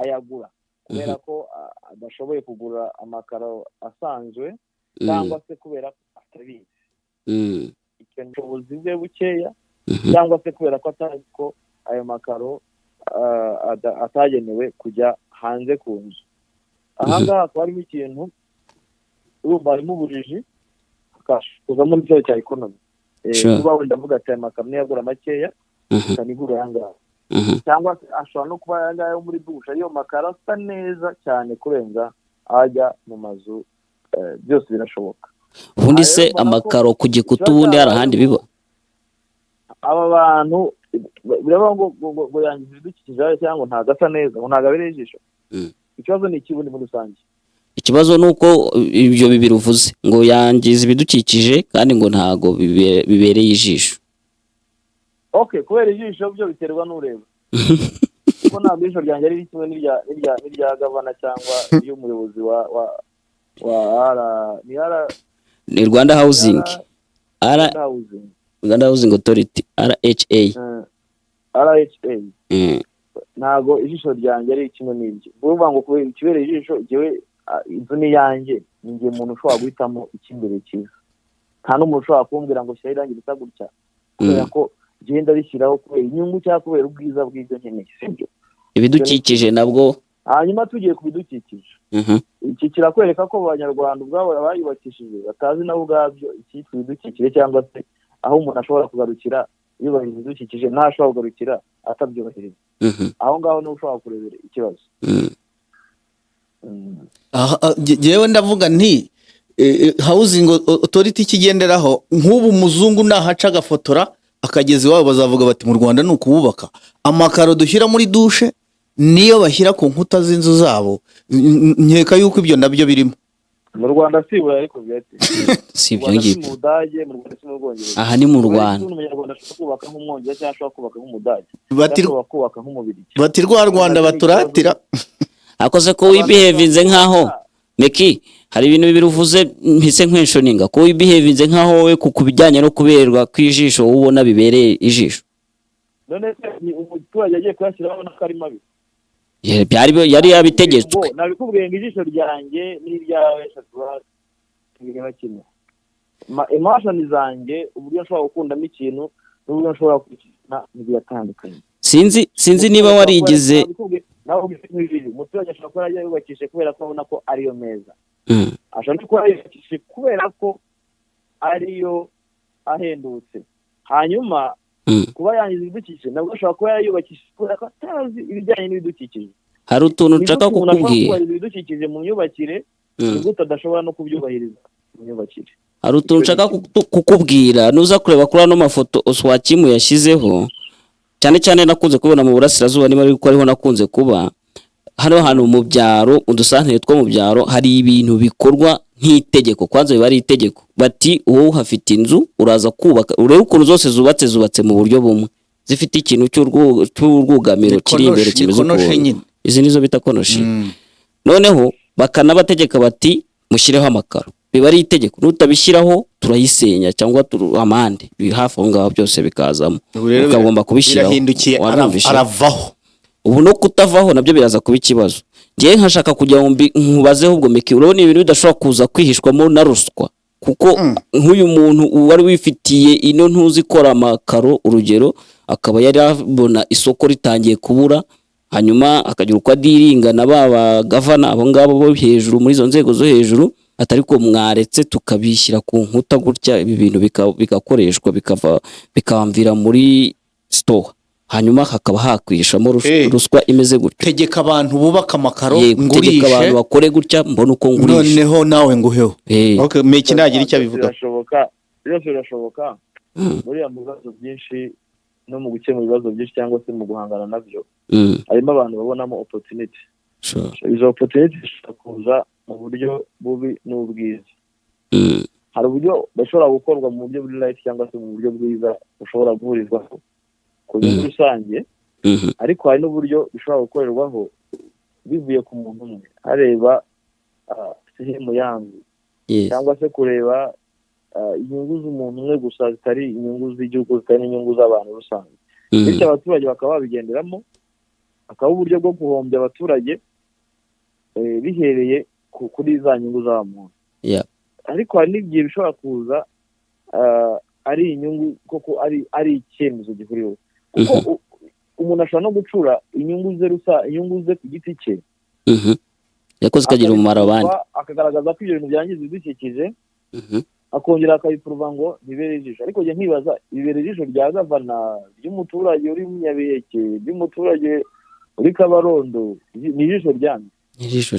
ayagura kubera ko adashoboye kugura amakaro asanzwe cyangwa se kubera ko atabizi, ubushobozi bwe bukeya, cyangwa se kubera ko atazi ko ayo makaro atagenewe kujya hanze ku nzu. Aha ngaha hakaba harimo ikintu, urumva harimo ubujiji, hakazamo n'ikibazo cya economy. Kuba wenda avuga ati aya makaro niyo agura makeya, akanigura aya ngaya, cyangwa se ashobora no kuba aya ngaya yo muri dushe ariyo makaro asa neza cyane kurenza ajya mu mazu, byose birashoboka. Ubundi se amakaro ku gikuta ubundi hari ahandi biba? Aba bantu biravuga ngo yangiza ibidukikije cyangwa ntabwo asa neza, ngo ntabwo abereye ijisho. Ikibazo ni iki muri rusange? Ikibazo ni uko ibyo bibiri uvuze ngo yangiza ibidukikije kandi ngo ntabwo bibereye ijisho. Okay, kubera ijisho byo biterwa n'ureba. Kuko ntabwo ijisho ryanjye ari kimwe n'irya gavana cyangwa y'umuyobozi wa ni Rwanda Housing, Rwanda Housing Authority, RHA. RHA. Ntabwo ijisho ryanjye ari kimwe n'ibyo. Uvuga ngo kubera ikibereye ijisho, jyewe inzu ni yanjye, ni njye umuntu ushobora guhitamo ikimbere cyiza. Nta n'umuntu ushobora kumbwira ngo shyira irangi risa gutya, kubera ko genda rishyiraho kubera inyungu cyangwa kubera ubwiza bw'ibyo nkeneye, sibyo? Ibidukikije nabwo. Hanyuma tugiye ku bidukikije, iki kirakwereka ko abanyarwanda ubwabo bayubakishije batazi nabo ubwabyo icyitwa ibidukikije, cyangwa se aho umuntu ashobora kugarukira yubahiriza ibidukikije ntashobora kugarukira atabyubahiriza. Aho ngaho niho ushobora kurebera ikibazo. Jewe ndavuga nti housing authority ikigenderaho, nk'ubu umuzungu nahaca agafotora akageza iwabo bazavuga bati mu Rwanda ni ukububaka. Amakaro dushyira muri dushe niyo bashyira ku nkuta z'inzu zabo, nkeka yuko ibyo nabyo birimo. Mu Rwanda si ibura ariko byati. Si ibyo ngibyo. Mu Budage, mu Rwanda si mu Bwongereza. Aha ni mu Rwanda. Umunyarwanda ashobora kubaka nk'umwongereza cyangwa ashobora kubaka nk'umudage. Ashobora kubaka nk'umubirigi. Bati rwa Rwanda baturatira. Akoze ko wibehavinze nkaho Meki, hari ibintu bibiri uvuze mpise nkwenshoninga ko wibehavinze nkaho wowe ku bijyanye no kuberwa kwijisho ubona bibereye ijisho. None se ni umuturage agiye kuyashyiraho n'akari mabi. Byari yari yabitegetswe. Nabikubwiye ngo ijisho ryanjye n'iryawe Shatura bireba kimwe. Emotion zanjye, uburyo nshobora gukundamo ikintu n'uburyo nshobora kukina biratandukanye. Sinzi niba warigize. Umuturage ashobora kuba yubakishije kubera ko abona ko ariyo meza. Ashobora kuba yubakishije kubera ko ariyo ahendutse. Hanyuma kuba yangiza ibidukikije nabwo ashobora kuba yayubakishije kubera ko atazi ibijyanye n'ibidukikije. Hari utuntu nshaka kukubwira. Ibidukikije mu myubakire ni gute adashobora no kubyubahiriza mu myubakire. Hari utuntu nshaka kukubwira, nuza kureba kuri ano mafoto Oswakimu yashyizeho, cyane cyane nakunze kubona mu burasirazuba, niba ariko ariho nakunze kuba, hano hantu mu byaro, udusantere two mu byaro, hari ibintu bikorwa nk'itegeko. Kwanza biba ari itegeko, bati wowe uhafite inzu uraza kubaka, urebe ukuntu zose zubatse mu buryo bumwe, zifite ikintu cy'urwugamiro kiri imbere kimeze ukuntu. Izi nizo bita konoshi. Noneho bakanabategeka bati mushyireho amakaro, biba ari itegeko, nutabishyiraho turayisenya cyangwa amande, hafi aho ngaho byose bikazamo, ukagomba kubishyiraho. Aravaho. Ubu no kutavaho nabyo biraza kuba ikibazo. Ngiye nkashaka kugira ngo nkubazeho ubwo Meki, urabona ibintu bidashobora kuza kwihishwamo na ruswa, kuko nk'uyu muntu wari wifitiye ino ntuzi ikora amakaro urugero, akaba yari abona isoko ritangiye kubura, hanyuma akagira uko adiringa na ba gavana abo ngabo bo hejuru muri izo nzego zo hejuru, atari ko mwaretse tukabishyira ku nkuta gutya, ibi bintu bigakoreshwa bikamvira muri store, hanyuma hakaba hakwishamo ruswa imeze gutya. Tegeka abantu bubaka amakaro ngurishe, tegeka abantu bakore gutya mbona uko ngurisha, noneho nawe nguheho. Okay, Meki nagira icyo abivuga. Birashoboka, byose birashoboka. Muri mu bibazo byinshi no mu gukemura ibibazo byinshi cyangwa se mu guhangana nabyo, harimo abantu babonamo opportunity. Izo opportunity zishobora kuza mu buryo bubi n'ubwiza. Hari uburyo bashobora gukorwa mu buryo buri right cyangwa se mu buryo bwiza bushobora guhurizwaho ku nyungu rusange, ariko hari n'uburyo bishobora gukorerwaho bivuye ku muntu umwe, areba sehemu yangu, cyangwa se kureba inyungu z'umuntu umwe gusa zitari inyungu z'igihugu, zitari inyungu z'abantu rusange. Bityo abaturage bakaba babigenderamo, akaba uburyo bwo guhombya abaturage bihereye kuri za nyungu za muntu. Ariko hari n'igihe bishobora kuza ari inyungu koko ari icyemezo gihuriweho, kuko umuntu ashobora no gucura inyungu ze rusa, inyungu ze ku giti cye, yakoze ikagira umumaro abandi, akagaragaza ko ibyo bintu byangiza ibidukikije, akongera akabipuruva ngo ntibere ijisho. Ariko njye nkibaza, ibibere ijisho rya gavana, ry'umuturage uri mu Nyabiheke, ry'umuturage uri Kabarondo, ni ijisho ryanjye.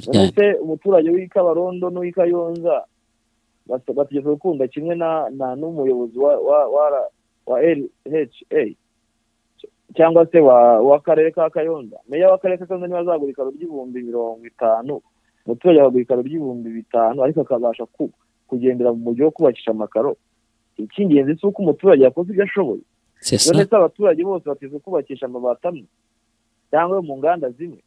Ndetse umuturage w'i Kabarondo n'uw'i Kayonza bategetswe gukunda kimwe na n'umuyobozi wa LHA cyangwa se wa karere ka Kayonza. Meya w'akarere ka Kayonza niba azagura ikaro ry'ibihumbi 50, umuturage akagura ikaro ry'ibihumbi 5, ariko akabasha kugendera mu mujyi wo kubakisha amakaro. Icy'ingenzi si uko umuturage yakoze ibyo ashoboye. None se abaturage bose bategetswe kubakisha amabati amwe cyangwa mu nganda zimwe?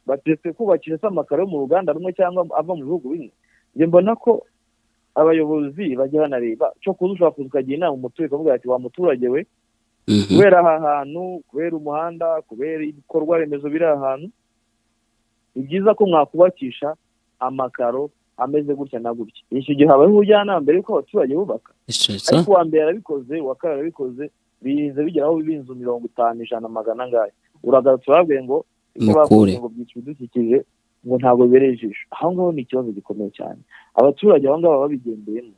Bategetswe kubakisha se amakaro yo mu ruganda rumwe cyangwa ava mu bihugu bimwe? Njye mbona ko abayobozi bajya banareba cyo kuza, ushobora kuza ukagira inama umuturage ukavuga ati wa muturage we, kubera aha hantu, kubera umuhanda, kubera ibikorwa remezo biri aha hantu, ni byiza ko mwakubakisha amakaro ameze gutya na gutya. Icyo gihe habaho ubujyanama mbere y'uko abaturage bubaka. Ariko uwa mbere yarabikoze, uwa kabiri yarabikoze, birinze bigera aho biba inzu 50, 100, 400 angahe. Uragarutse urababwiye ngo icyo bakoze ngo byica ibidukikije, ngo ntabwo bibereye ijisho. Aho ngaho ni ikibazo gikomeye cyane. Abaturage aho ngaho baba babigendeyemo.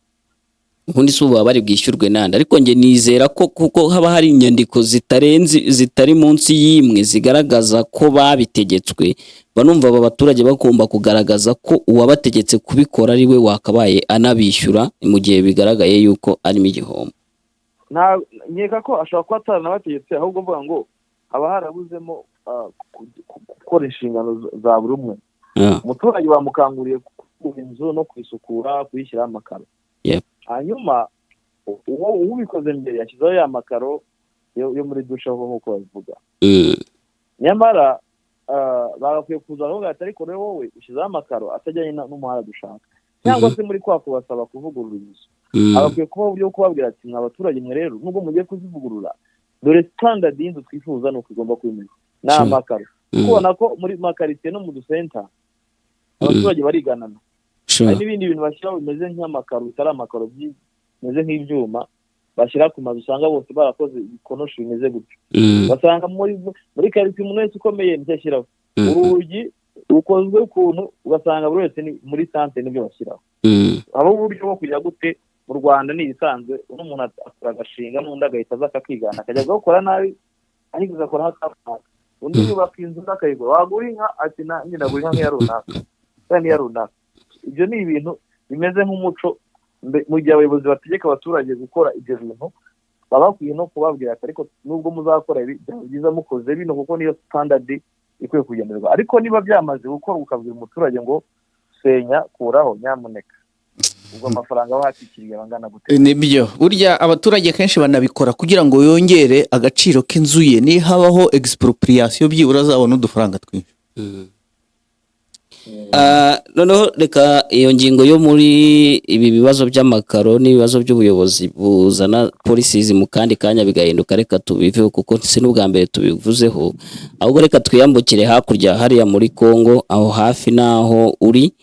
Ubundi si ubu baba bari bwishyurwe nande? Ariko njye nizera ko kuko haba hari inyandiko zitarenze, zitari munsi y'imwe, zigaragaza ko babitegetswe, banumva aba baturage bagomba kugaragaza ko uwabategetse kubikora ari we wakabaye anabishyura mu gihe bigaragaye yuko arimo igihombo. Nkeka ko ashobora kuba ataranabategetse, ahubwo mvuga ngo haba harabuzemo gukora inshingano za buri umwe. Umuturage bamukanguriye kubaka inzu no kuyisukura, kuyishyiraho amakaro. Hanyuma uwo ubikoze mbere yashyizeho ya makaro yo muri dushe nk'uko babivuga. Nyamara bagakwiye kuza bakavuga ati ariko rero wowe ushyizeho amakaro atajyanye n'umuhanda dushaka, cyangwa se muri kwa kubasaba kuvugurura inzu, habakwiye kuba uburyo bwo kubabwira ati mwa baturage mwe rero, nubwo mugiye kuzivugurura, dore standard y'inzu twifuza ni uko igomba kuba imeze, ni amakaro. Kubona ko muri makaritsiye no mu dusenta abaturage bariganana, hari n'ibindi bintu bashyiraho bimeze nk'amakaro bitari amakaro, bimeze nk'ibyuma bashyira ku mazu, usanga bose barakoze ibikonoshi bimeze gutyo. Basanga muri karitsiye umuntu wese ukomeye nicyo ashyiraho, urugi rukozwe ukuntu, ugasanga buri wese ni muri santere nibyo bashyiraho. Habaho uburyo bwo kujya gute mu Rwanda ni ibisanzwe, uno muntu akora agashinga n'undi agahita aza akakigana, akajya gukora nabi ariko agakora nk'akanaka, undi yubaka inzu undi akayigura, wagura inka ati nanjye ndagura inka nk'iya runaka cyangwa n'iya runaka. Ibyo ni ibintu bimeze nk'umuco. Mu gihe abayobozi bategeka abaturage gukora ibyo bintu, baba bakwiye no kubabwira ati ariko nubwo muzakora ibi, byaba byiza mukoze bino, kuko niyo standard ikwiye kugenderwa. Ariko niba byamaze gukorwa ukabwira umuturage ngo senya, kuraho, nyamuneka, ubwo amafaranga aba hakikiriye angana gute? Nibyo, burya abaturage kenshi banabikora kugira ngo yongere agaciro k'inzu ye, nihabaho expropriation byibura azabona udufaranga twinshi. Noneho reka iyo ngingo yo muri ibi bibazo by'amakaro n'ibibazo by'ubuyobozi buzana policies mu kandi kanya bigahinduka, reka tubiveho kuko si n'ubwa mbere tubivuzeho. Ahubwo reka twiyambukire hakurya hariya muri Congo, aho hafi n'aho uri.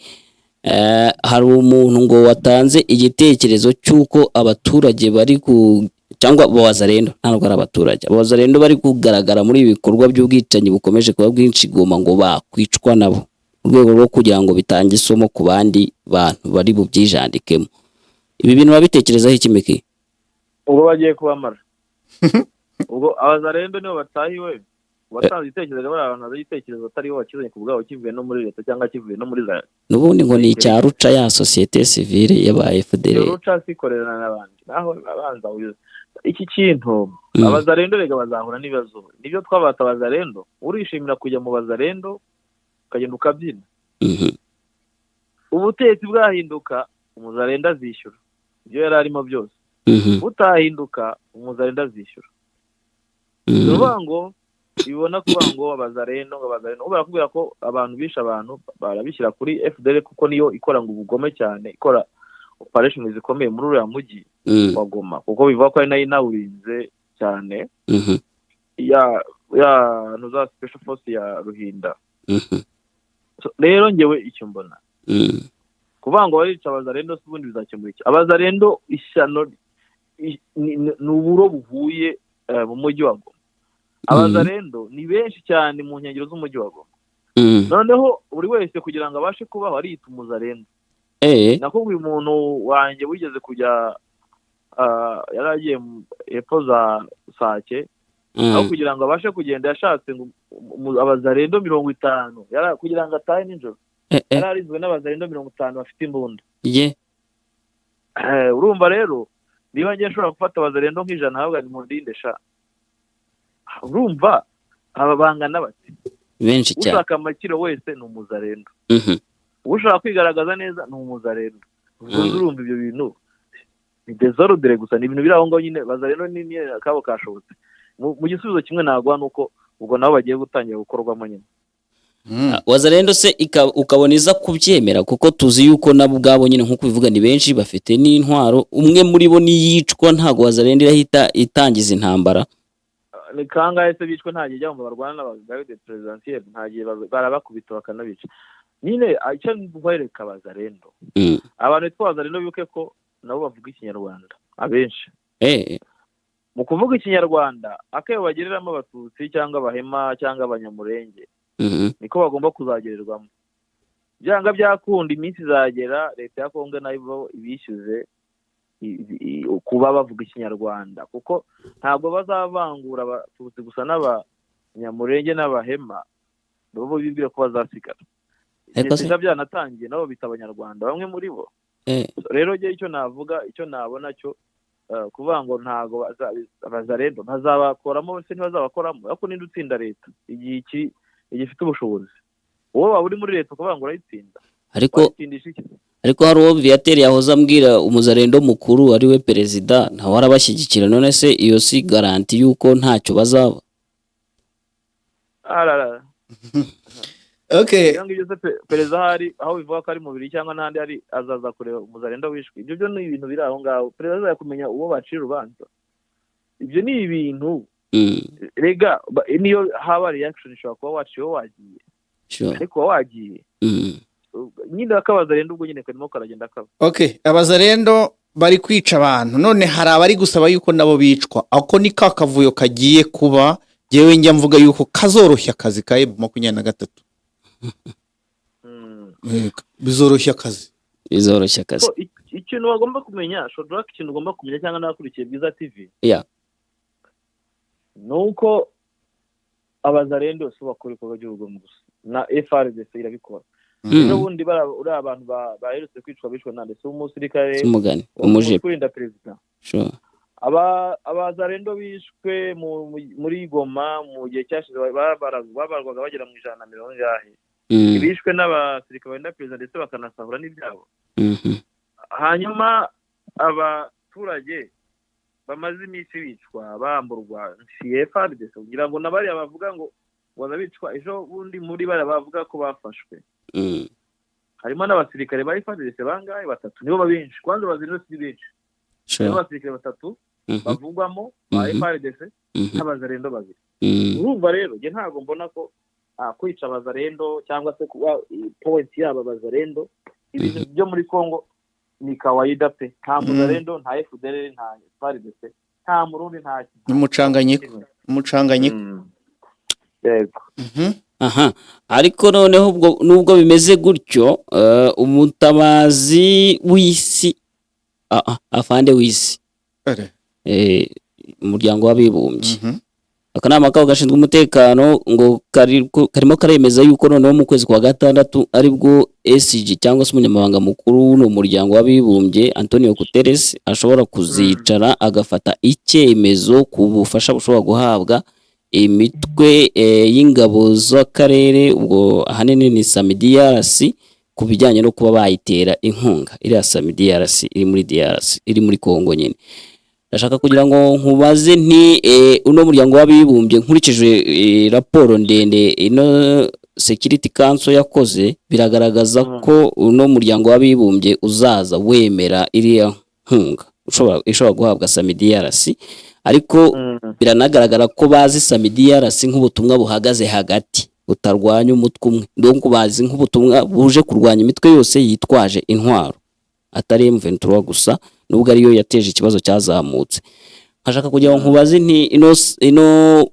Hari umuntu ngo watanze igitekerezo cy'uko abaturage bari ku cyangwa abawazarendo, ntabwo ari abaturage, abawazarendo bari kugaragara muri ibi bikorwa by'ubwicanyi bukomeje kuba bwinshi Goma, ngo bakwicwa nabo mu rwego rwo kugira ngo bitange isomo ku bandi bantu bari bubyijandikemo. Ibi bintu babitekerezaho iki, Miki? Ubwo bagiye kubamara, ubwo abazarendo nibo batahiwe. Uwatanze igitekerezo, bariya abantu bazi igitekerezo atari bo bakizanye ku bwabo, kivuye no muri leta cyangwa kivuye no muri za N'ubundi ngo ni icya Ruca, ya sosiyete sivile y'aba FDL. Ruca sikorera n'abandi naho abanza uyu iki kintu. Abazarendo rega bazahura n'ibibazo, nibyo twabata abazarendo. Urishimira kujya mu bazarendo ukagenda ukabyina, ubutegetsi bwahinduka umuzarendo azishyura ibyo yari arimo byose, butahinduka umuzarendo azishyura. Ni ukuvuga ngo Ibona kuvuga ngo abazarendo, ngo abazarendo, ubu barakubwira ko abantu bishe abantu barabishyira kuri FDL, kuko niyo ikora ngo ubugome cyane, ikora operation zikomeye muri uriya mujyi wa Goma, kuko bivuga ko ari nayo inawurinze cyane, ya ntuza special force ya Ruhinda. So, rero ngewe icyo mbona, kuvuga ngo barica abazarendo se ubundi bizakemura iki? Abazarendo ishyano ni uburo buhuye mu mujyi wa Goma. Abazarendo ni benshi cyane mu nkengero z'umujyi wa Goma. Noneho buri wese kugira ngo abashe kubaho ariyita umuzarendo. Nakubwiye umuntu wanjye wigeze kujya, yari agiye hepfo za Sake, aho kugira ngo abashe kugenda yashatse ngo abazarendo 50 kugira ngo atahe nijoro. Yari arinzwe n'abazarendo 50 bafite imbunda. Urumva rero niba ngiye nshobora gufata abazarendo nk'ijana ahubwo ni mundinde sha, urumva aba bangana bati benshi cyane. Ushaka amakiro wese ni umuzarendo, ushaka kwigaragaza neza ni umuzarendo. Urumva ibyo bintu ni désordre gusa, ni ibintu biri aho ngaho nyine. Bazarendo ni akabo kashobotse. Mu gisubizo kimwe naguha ni uko ubwo nabo bagiye gutangira gukorwamo nyine. Wazarendo se ukabona iza kubyemera, kuko tuzi yuko nabo ubwabo nyine nk'uko ubivuga ni benshi bafite n'intwaro, umwe muri bo niyicwa ntago Wazarendo irahita itangiza intambara. Ni kangahe se bicwe? Nta gihe ngo barwana n'abagarde présidentielle, nta gihe barabakubita bakanabica nyine. Icyo nkwereka abazarendo, abantu bitwa abazarendo bibuke ko nabo bavuga ikinyarwanda abenshi. Mu kuvuga ikinyarwanda, akebo bagereramo abatutsi cyangwa abahema cyangwa abanyamurenge, niko bagomba kuzagererwamo. Byanga byakunda iminsi izagera leta ya Kongo nayo ibishyuze kuba bavuga ikinyarwanda, kuko ntabwo bazavangura abatutsi gusa n'abanyamurenge n'abahema, nabo bibwira ko bazasigara. Ariko se- Igihe byanatangiye nabo bita abanyarwanda bamwe muri bo. Rero njye icyo navuga, icyo nabona cyo, kuvuga ngo ntago abazarendo bazabakoramo se, ntibazabakoramo, ariko ninde utsinda leta igihe iki igifite ubushobozi? Wowe waba uri muri leta ukavuga ngo urayitsinda, Ariko wayitsindisha iki? Ariko hari uwo Viateur yahoze ambwira, umuzarendo mukuru ari we perezida, ntawe arabashyigikira. None se iyo si garantie yuko ntacyo bazaba? Arara. Ibyo ngibyo se perezida ahari aho bivuga ko ari mu biri cyangwa n'ahandi hari azaza kureba umuzarendo wishwe? Ibyo byo ni ibintu biri aho ngaho, perezida azajya kumenya uwo bacira urubanza. Ibyo ni ibintu rega niyo haba reaction ishobora kuba waciyeho wagiye, ariko uba wagiye nyine akabaza rero, ubwo nyine karimo karagenda kaba. Okay, abazarendo bari kwica abantu, none hari abari gusaba yuko nabo bicwa. Ako ni ka kavuyo kagiye kuba. Jyewe njya mvuga yuko kazoroshya akazi ka M23. Bizoroshya akazi. Bizoroshya akazi. So, ikintu bagomba kumenya, Shodrack, ikintu ugomba kumenya cyangwa n'abakurikiye Bwiza TV, ni uko abazarendo si bakora ibikorwa by'urugomo gusa, na FARDC irabikora. Ejo bundi uriya abantu baherutse kwicwa bishwe nande? Si umusirikare Umugani umujipo. kurinda perezida? Abazarendo bishwe muri Goma mu gihe cyashize babarwaga bagera mu 150. Bishwe n'abasirikare barinda perezida ndetse bakanasahura n'ibyabo. Hanyuma abaturage bamaze iminsi bicwa bamburwa si FARDC? Kugira ngo na bariya bavuga ngo bazabicwa ejo bundi, muri bariya bavuga ko bafashwe harimo n'abasirikare ba FARDC bangahe? Batatu nibo benshi kwanza, abazarendo si benshi. Harimo abasirikare batatu bavugwamo ba FARDC n'abazarendo babiri. Urumva rero njye ntabwo mbona ko kwica abazarendo cyangwa se kuba point yabo abazarendo, ibintu byo muri Congo ni kawaida pe. Nta muzarendo, nta FDLR, nta FARDC, nta murundi, nta Umucanganyiko, umucanganyiko. Yego. Aha, ariko noneho ubwo nubwo bimeze gutyo, umutabazi w'isi, afande w'isi, umuryango w'abibumbye, akanama kabo gashinzwe umutekano ngo karimo karemeza yuko noneho mu kwezi kwa gatandatu aribwo SG cyangwa se umunyamabanga mukuru w'uno muryango w'abibumbye Antonio Guterres ashobora kuzicara agafata icyemezo ku bufasha bushobora guhabwa imitwe y'ingabo z'akarere, ubwo ahanini ni SAMIDRC, ku bijyanye no kuba bayitera inkunga iriya SAMIDRC iri muri DRC, iri muri Congo nyine. Ndashaka kugira ngo nkubaze nti uno muryango w'abibumbye, nkurikije raporo ndende ino Security Council yakoze, biragaragaza ko uno muryango w'abibumbye uzaza wemera iriya nkunga ishobora guhabwa SAMIDRC, ariko biranagaragara ko bazi SAMIDRC nk'ubutumwa buhagaze hagati, butarwanya umutwe umwe. Donc bazi nk'ubutumwa buje kurwanya imitwe yose yitwaje intwaro, atari M23 gusa, nubwo ariyo yateje ikibazo cyazamutse. Nkashaka kugira ngo nkubaze nti ino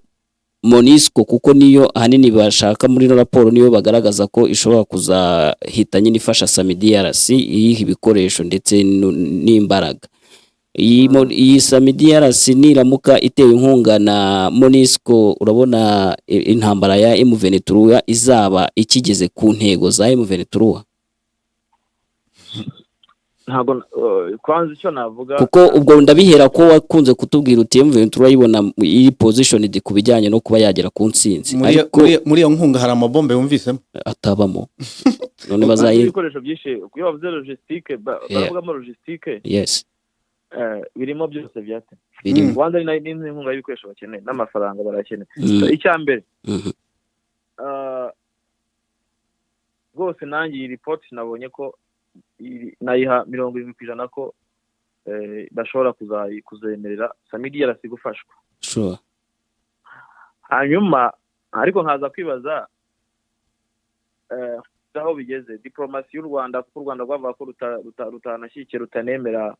MONUSCO, kuko niyo ahanini bashaka muri ino raporo, niyo bagaragaza ko ishobora kuzahita nyine ifasha SAMIDRC, iyiha ibikoresho ndetse n'imbaraga. Iyi SAMIDRC niramuka itewe inkunga na MONUSCO, urabona intambara ya M23 izaba ikigeze ku ntego za M23? Ntabwo kwanza icyo navuga, Kuko ubwo ndabihera ko wakunze kutubwira uti M23 urayibona iri positioned ku bijyanye no kuba yagera ku ntsinzi, ariko Muri iyo nkunga hari amabombe wumvisemo? Atabamo none Kwanza bazayi ibikoresho byinshi, iyo bavuze logistique, baravugamo logistique, birimo byose byate. Birimo. Rwanda ni n'inkunga y'ibikoresho bakeneye, n'amafaranga barakeneye. So, icya mbere, rwose nanjye iyi ripoti nabonye ko nayiha 70% ko bashobora kuzemerera SAMIDRC gufashwa. Hanyuma ariko nkaza kwibaza aho bigeze diplomasi y'u Rwanda, kuko u Rwanda rwavuga ko rutanashyigikiye, rutanemera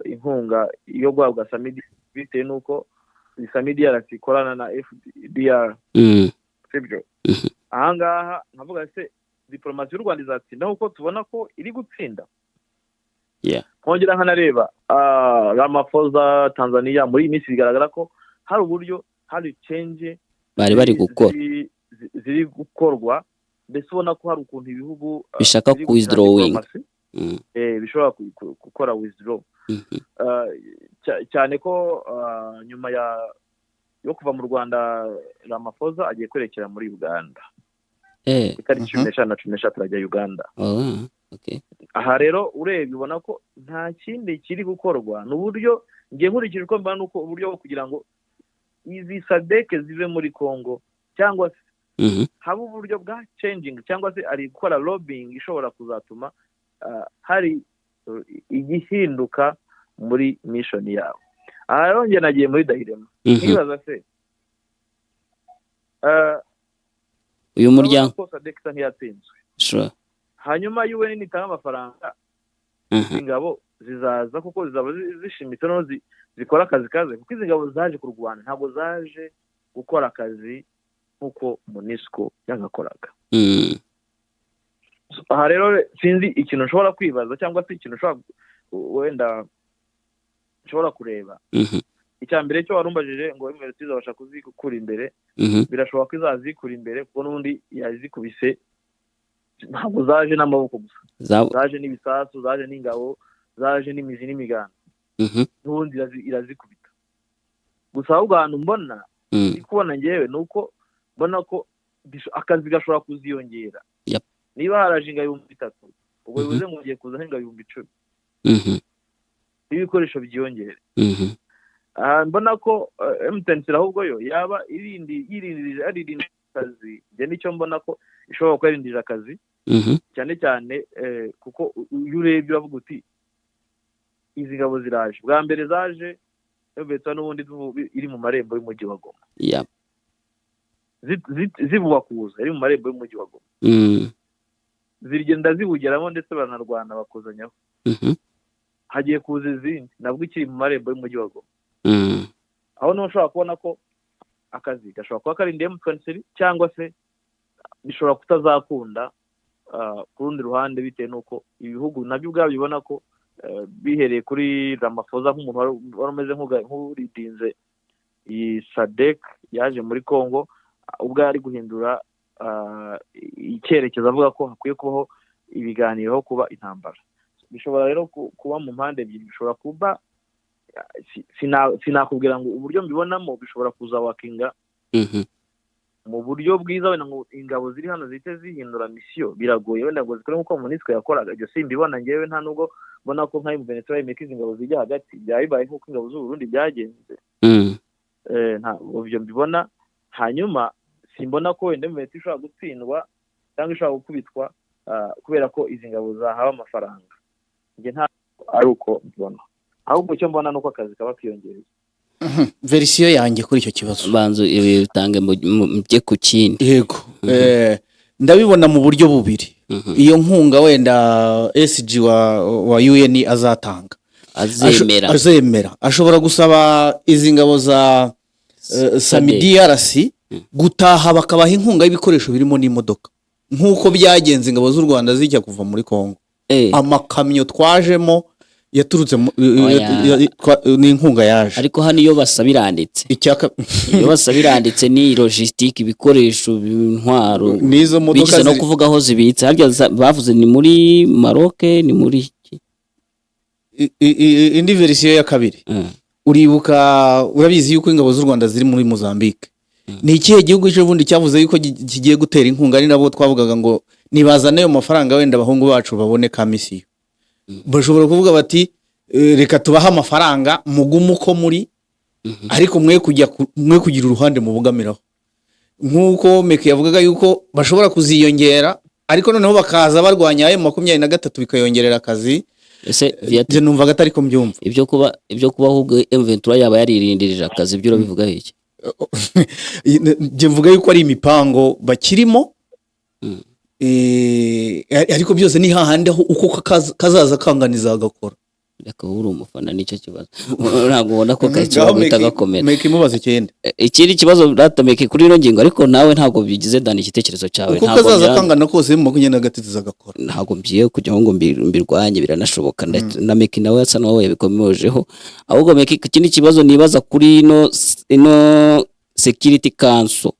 inkunga yo guhabwa SAMIDRC, bitewe n'uko SAMIDRC ikorana na FDLR, sibyo? Mhm. Ahangaha nkavuga se diplomasi y'u Rwanda izatsinda kuko tubona ko iri gutsinda? Nkongera nkanareba Ramaphosa, Tanzania, muri iyi minsi bigaragara ko hari uburyo hari change bari bari gukora, ziri gukorwa, mbese ubona ko hari ukuntu ibihugu bishaka biri ku withdrawing. gukina diplomasi, bishobora gukora withdraw. Cyane ko nyuma yo kuva mu Rwanda, Ramaphosa agiye kwerekera muri Uganda ku itariki 15 na 13, arajya Uganda. Oh, okay. Aha rero urebye ubona ko nta kindi kiri gukorwa, ni uburyo ngiye nkurikije uko mbona, uko uburyo bwo kugira ngo izi SADC zive muri Congo, cyangwa se haba uburyo bwa changing, cyangwa se ari gukora lobbying ishobora kuzatuma hari igihinduka muri mission yabo. Aha rero njye nagiye muri dilemma, nkibaza se Uyu urabona muryango ko SADC isa nk'iyatsinzwe. Hanyuma UN nitanga amafaranga, ingabo zizaza kuko zizaba zishimitse, noneho zikora akazi kaze, kuko izi ngabo zaje kurwana, ntabwo zaje gukora akazi nk'uko MONUSCO yagakoraga. Aha rero sinzi ikintu nshobora kwibaza, cyangwa se ikintu nshobora wenda nshobora kureba. Icya mbere cyo warumbajije ngo M23 izabasha kuzikura imbere, birashoboka ko izazikura imbere, kuko n'ubundi yazikubise. Ntabwo zaje n'amaboko gusa, zaje n'ibisasu, zaje n'ingabo, zaje n'imizi n'imiganda, n'ubundi irazikubita gusa. Ahubwo ahantu mbona, ndi kubona ngewe, ni uko mbona ko akazi gashobora kuziyongera. Niba haraje ingabo 3000, ubwo bivuze ngo ugiye kuzaho ingabo 10,000, n'ibikoresho byiyongere. Aha mbona ko M23 ahubwo yo yaba irindi yirindirije, yaririndije akazi. Njye nicyo mbona, ko ishobora kuba yarindije akazi, cyane cyane kuko iyo urebye uravuga uti izi ngabo ziraje, bwa mbere zaje M23 n'ubundi iri mu marembo y'umujyi wa Goma, zivugwa kuza iri mu marembo y'umujyi wa Goma, zigenda ziwugeramo, ndetse baranarwana bakozanyaho. Hagiye kuza izindi nabwo ikiri mu marembo y'umujyi wa Goma. Aho niho ushobora kubona ko akazi gashobora kuba karindiye M23, cyangwa se bishobora kutazakunda ku rundi ruhande, bitewe n'uko ibihugu nabyo ubwabyo ubona ko bihereye kuri Ramaphosa nk'umuntu wari umeze nk'uridinze iyi SADC yaje muri Congo, ubwo ari guhindura icyerekezo, avuga ko hakwiye kubaho ibiganiro aho kuba intambara. Bishobora rero kuba mu mpande ebyiri, bishobora kuba sinakubwira ngo uburyo mbibonamo bishobora kuzawakinga. Mu buryo bwiza wenda ngo ingabo ziri hano zihite zihindura misiyo, biragoye wenda ngo zikore nk'uko MONUSCO yakoraga. Ibyo simbibona ngewe, nta nubwo mbona ko nka M23 yemeye izi ngabo zijya hagati, byaba bibaye nk'uko ingabo z'u Burundi byagenze. Ntabwo ibyo mbibona. Hanyuma simbona ko wenda M23 ishobora gutsindwa cyangwa ishobora gukubitwa kubera ko izi ngabo zahawe amafaranga. Njye ntabwo ari uko mbibona, ahubwo icyo mbona ni uko akazi kaba kiyongereye. Version yanjye kuri icyo kibazo, Banza ibi bitange mujye ku kindi. Yego, ndabibona mu buryo bubiri. Iyo nkunga wenda SG wa UN azatanga, Azemera. Azemera, ashobora gusaba izi ngabo za SAMIDRC gutaha, bakabaha inkunga y'ibikoresho birimo n'imodoka, nk'uko byagenze ingabo z'u Rwanda zijya kuva muri Congo. Amakamyo twajemo yaturutse Oya. Ni inkunga yaje. Ariko hano iyo basaba iranditse. Icyaka Iyo basaba iranditse, ni logistique, ibikoresho, intwaro. N'izo modoka Bigize no kuvuga aho zibitse. Harya bavuze ni muri Maroc, ni muri iki? Indi version ya kabiri, uribuka, urabizi yuko ingabo z'u Rwanda ziri muri Mozambique. Ni ikihe gihugu ejo bundi cyavuze yuko kigiye gutera inkunga? Ari nabo twavugaga ngo nibazane ayo mafaranga, wenda abahungu bacu babone ka misiyo. Bashobora kuvuga bati: "Reka tubahe amafaranga, mugume uko muri, ariko mwe kujya mwe kugira uruhande mubogamiraho." Nk'uko Meke yavugaga yuko bashobora kuziyongera, ariko noneho bakaza barwanya ayo 23, bikayongerera akazi. Ese Viateur, Njye numvaga atari ko mbyumva. Ibyo kuba ahubwo M23 yaba yaririndirije akazi, ibyo urabivugaho iki? Njye mvuga yuko ari imipango bakirimo. Ariko byose ni hahandi aho uko kazaza kanganiza agakora. Reka, wowe uri umufana, nicyo kibazo. Ntabwo ubona ko gashobora guhita gakomera? Meke, imubaze icyenda. Ikindi kibazo ratameke kuri ino ngingo, ariko nawe ntabwo bigize dani igitekerezo cyawe. Uko Ntabwo kazaza kangana kose, mu 23 agakora. Ntabwo mgiye kugira ngo mbirwanye, biranashoboka. Na Meki nawe asa n'uwo yabikomojeho. Ahubwo Meki, ikindi kibazo nibaza kuri ino Security Council,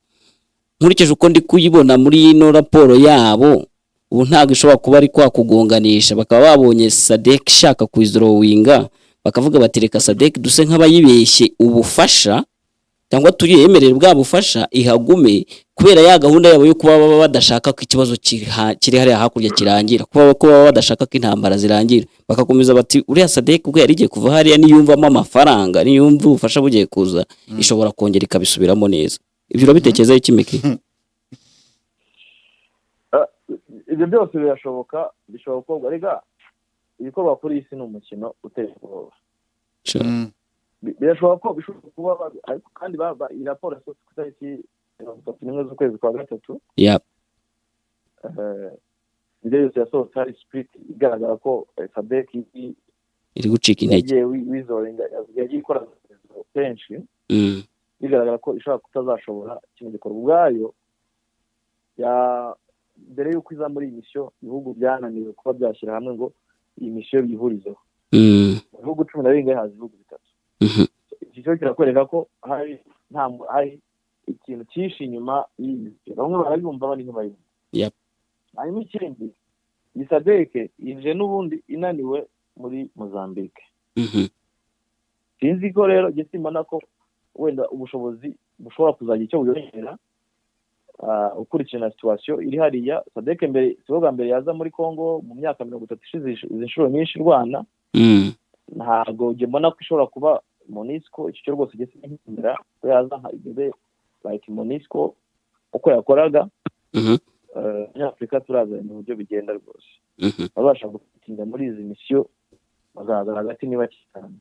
nkurikije uko ndi kuyibona muri ino raporo yabo, ubu ntabwo ishobora kuba ari kwa kugonganisha, bakaba babonye SADC ishaka kuyizorowinga, bakavuga bati: "Reka SADC duse nk'abayibeshye ubufasha, cyangwa tuyemerere bwa bufasha ihagume," kubera ya gahunda yabo yo kuba baba badashaka ko ikibazo kiri hariya hakurya kirangira, kuba ko baba badashaka ko intambara zirangira, bagakomeza bati: "Uriya SADC ubwo yari igiye kuva hariya, niyumvamo amafaranga, niyumva ubufasha bugiye kuza, ishobora kongera ikabisubiramo neza." Ibyo urabitekerezaho iki, Meki? Ibyo byose birashoboka, bishobora gukorwa. Rega ibikorwa kuri iyi si ni umukino uteye ubwoba. Birashoboka ko bishobora kuba ariko kandi iyi raporo yasohotse ku itariki 31 z'ukwezi kwa gatatu. Ibyo byose yasohotse hari split igaragara ko SADC Iri gucika intege. yagiye wizoringa, yagiye ikora kenshi, bigaragara ko ishobora kutazashobora kino gikorwa ubwayo. Ya mbere y'uko iza muri iyi misiyo, ibihugu byananiwe kuba byashyira hamwe ngo iyi misiyo byihurizeho. Mu bihugu 12 haza ibihugu bitatu. Iki cyo kirakwereka ko hari nta hari ikintu cyinshi inyuma y'iyi misiyo. Bamwe barabyumva, abandi ntibayumva. Hanyuma ikindi, iyi SADC ije n'ubundi inaniwe muri Mozambique. Sinzi ko rero njye simbona ko wenda ubushobozi bushobora kuzagira icyo buyongera, ukurikije na situation iri hariya. SADC mbere, si bwo bwa mbere yaza muri Congo mu myaka 30 ishize, izi nshuro nyinshi irwana. Ntabwo njye mbona ko ishobora kuba MONUSCO. Icyo cyo rwose njye sinkindira ko yaza nka igeze like MONUSCO uko yakoraga. Abanyafurika turazanye uburyo bigenda rwose. Babasha gutinda muri izi misiyo, bazahagarara hagati niba cyane.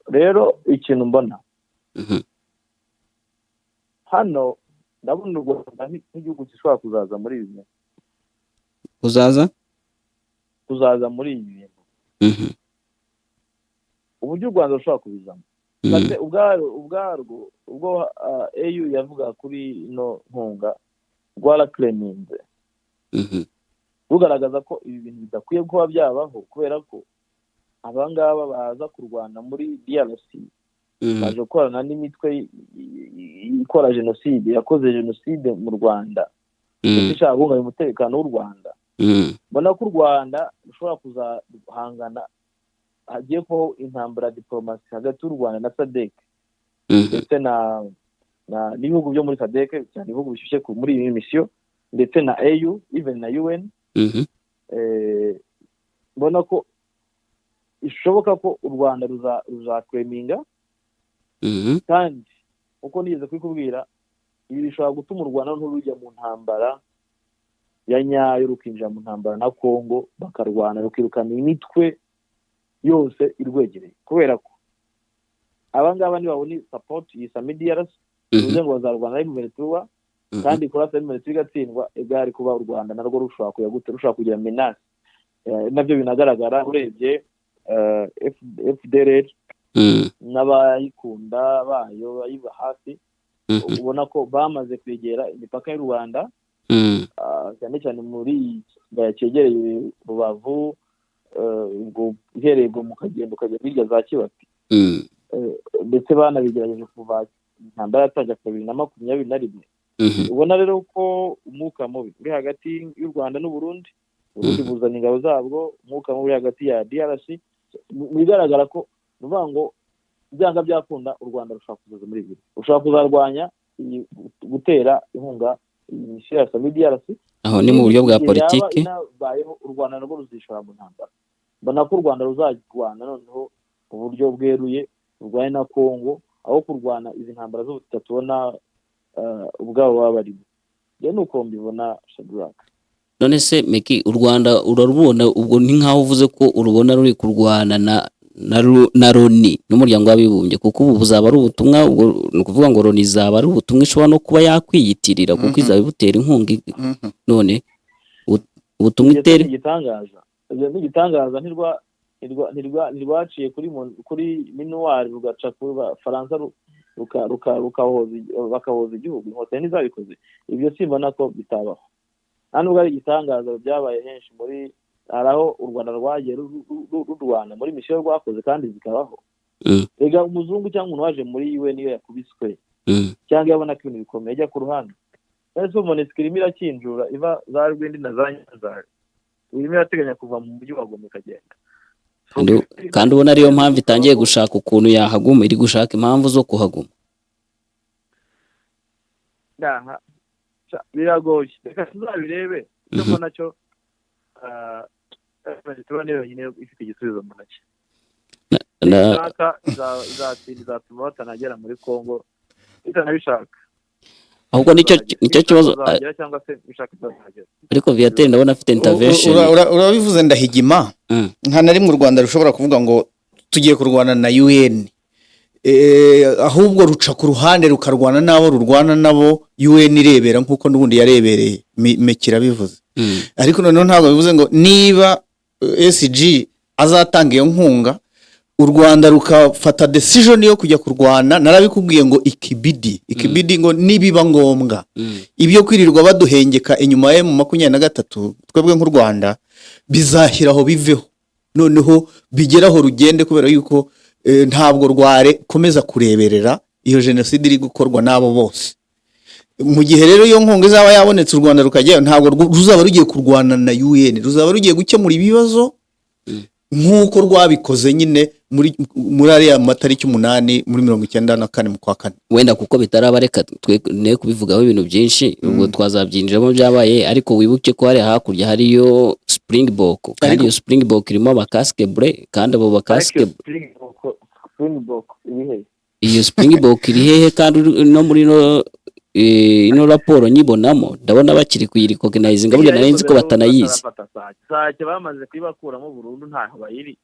Rero ikintu mbona hano, ndabona u Rwanda nk'igihugu gishobora kuzaza muri ibi bintu. Uzaza? Kuzaza muri ibi bintu. Uburyo u Rwanda rushobora kubizamo, ubwarwo ubwo AU yavuga kuri ino nkunga, rwarakireminze, rugaragaza ko ibi bintu bidakwiye kuba byabaho, kubera ko abangaba baza kurwana muri DRC baje gukorana n'imitwe ikora jenoside, yakoze jenoside mu Rwanda, ndetse ishaka guhungabanya umutekano w'u Rwanda. Mbona ko u Rwanda rushobora kuzaguhangana, hagiye kubaho intambara ya diporomasi hagati y'u Rwanda na SADC ndetse na n'ibihugu byo muri SADC, cyane ibihugu bishyushye muri iyi misiyo, ndetse na AU, even na UN. Mbona ko ishoboka ko u Rwanda ruzakweminga, kandi uko nigeze kubikubwira, ibi bishobora gutuma u Rwanda ntirujya mu ntambara ya nyayo, rukinjira mu ntambara na Kongo, bakarwana, rukirukana imitwe yose irwegereye, kubera ko abangaba nibabona support iyi SAMIDRC, bivuze ngo bazarwana M23, kandi kurasa M23 igatsindwa, egari kuba u Rwanda narwo rushobora kuya gute, rushobora kugira menace. Nabyo binagaragara urebye FDLR n'abayikunda bayo bayiba hafi, ubona ko bamaze kwegera imipaka y'u Rwanda, cyane cyane muri cyegereye Rubavu, ubwo uhereye mu Kagendo ukajya hirya za Kibati, ndetse banabigerageje kuva intambara yatangira 2021. Ubona rero ko umwuka mubi uri hagati y'u Rwanda n'u Burundi, Burundi buzana ingabo zabwo, umwuka mubi hagati ya DRC, bigaragara ko nuvuga ngo byanga byakunda u Rwanda rushobora kuzaza muri ibi, rushobora kuzarwanya gutera inkunga iyi ya SAMIDRC. Aho ni mu buryo bwa politiki inabayeho, u Rwanda narwo ruzishora mu ntambara. Mbona ko u Rwanda ruzarwana noneho mu buryo bweruye, rurwane na Kongo, aho kurwana izi ntambara zose tubona ubwabo baba barimo. Njye nuko mbibona, Shadrack. None se Meki, u Rwanda urarubona ubwo ni nkaho uvuze ko urubona ruri kurwana na Loni n'umuryango w'abibumbye, kuko ubu buzaba ari ubutumwa, ubwo ni ukuvuga ngo Loni izaba ari ubutumwa ishobora no kuba yakwiyitirira, kuko izaba ibutera inkunga. None ubutumwa itera igitangaza, n'igitangaza ntirwaciye kuri minuwari, rugaca ku Faransa, bakahoza igihugu, inkotanyi ntizabikoze. Ibyo simbona ko bitabaho, nta nubwo ari igitangaza, byabaye henshi muri hari aho u Rwanda rwagiye rurwana muri misiyo rwakoze kandi zikabaho. Rega umuzungu cyangwa umuntu waje muri UN niyo yakubiswe, cyangwa yabona ko ibintu bikomeye ajya ku ruhande. Ese MONUSCO irimo irakinjura iva za Rwindi na za Nyanza, irimo irateganya kuva mu mujyi wa Goma ikagenda. Kandi ubona ariyo mpamvu itangiye gushaka ukuntu yahaguma, iri gushaka impamvu zo kuhaguma. Biragoye, reka tuzabirebe. Icyo mbona cyo tuba yonyine ifite igisubizo mu ntoki, izatsinda, izatuma batanagera muri Kongo itanabishaka. Ahubwo nicyo kibazo, ariko Viateur ndabona afite intervention. Urabivuze ndahigima, nta na rimwe u Rwanda rushobora kuvuga ngo tugiye kurwana na UN, ahubwo ruca ku ruhande rukarwana nabo rurwana nabo, UN irebera nkuko n'ubundi yarebereye. Mekira bivuze, ariko noneho ntabwo bivuze ngo niba SG azatanga iyo nkunga u Rwanda rukafata decision yo kujya kurwana. Narabikubwiye ngo ikibidi ngo nibiba ngombwa, ibyo kwirirwa baduhengeka inyuma ya M23 twebwe nk'u Rwanda bizashyiraho biveho, noneho bigeraho rugende, kubera yuko ntabwo rware komeza kureberera iyo jenoside iri gukorwa nabo bose. Mu gihe rero iyo nkunga izaba yabonetse u Rwanda rukajyayo, ntabwo ruzaba rugiye kurwana na UN, ruzaba rugiye gukemura ibibazo nk'uko rwabikoze nyine muri ariya matariki 8 muri 94 mu kwa kane. Wenda kuko bitaraba reka twe ne kubivugaho ibintu byinshi, ubwo twazabyinjiramo byabaye, ariko wibuke ko hari hakurya hariyo Springbok, kandi iyo Springbok irimo abakasike bleu, kandi abo bakasike Springbok iri hehe? Iyo Springbok iri hehe? Kandi no muri ino raporo nyibonamo ndabona bakiri kuyirecognizinga, burya nari nzi ko batanayizi. Sake bamaze kuyibakuramo burundu, ntaho bayiri.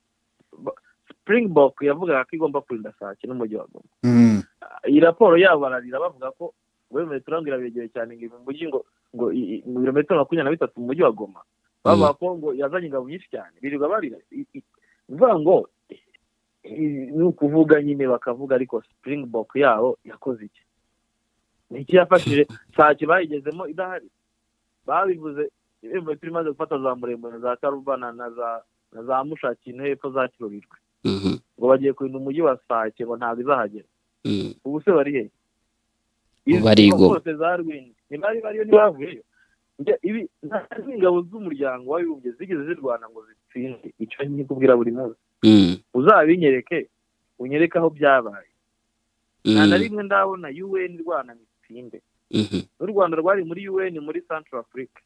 Springbok yavugaga ko igomba kurinda Sake n'umujyi wa Goma. Iyi raporo yabo bararira bavuga ko ngo ngo irabegeye cyane, ngo mu mujyi ngo mu birometero 23 mu mujyi wa Goma, bavuga ko ngo yazanye ingabo nyinshi cyane, birirwa barira. Bivuga ngo ni ukuvuga nyine bakavuga, ariko Springbok yabo yakoze iki? Niki yafashije Sake bayigezemo idahari? Babivuze M23 imaze gufata za Muremure, za Karubana na za Mushaki no hepfo za Kirorirwe, ngo bagiye kurinda umujyi wa Sake ngo ntabwo izahagera. Ubu se bari he? Bari Goma. Za Rwindi ntibari bariyo, ntibavuyeyo. Ibi nta ingabo z'umuryango w'abibumbye zigeze zirwana ngo zitsinde, icyo nkikubwira buri munsi. Uzabinyereke, unyereke aho byabaye. Nta na rimwe ndabona UN irwana ngo itsinde. N'u Rwanda rwari muri UN muri Central Africa,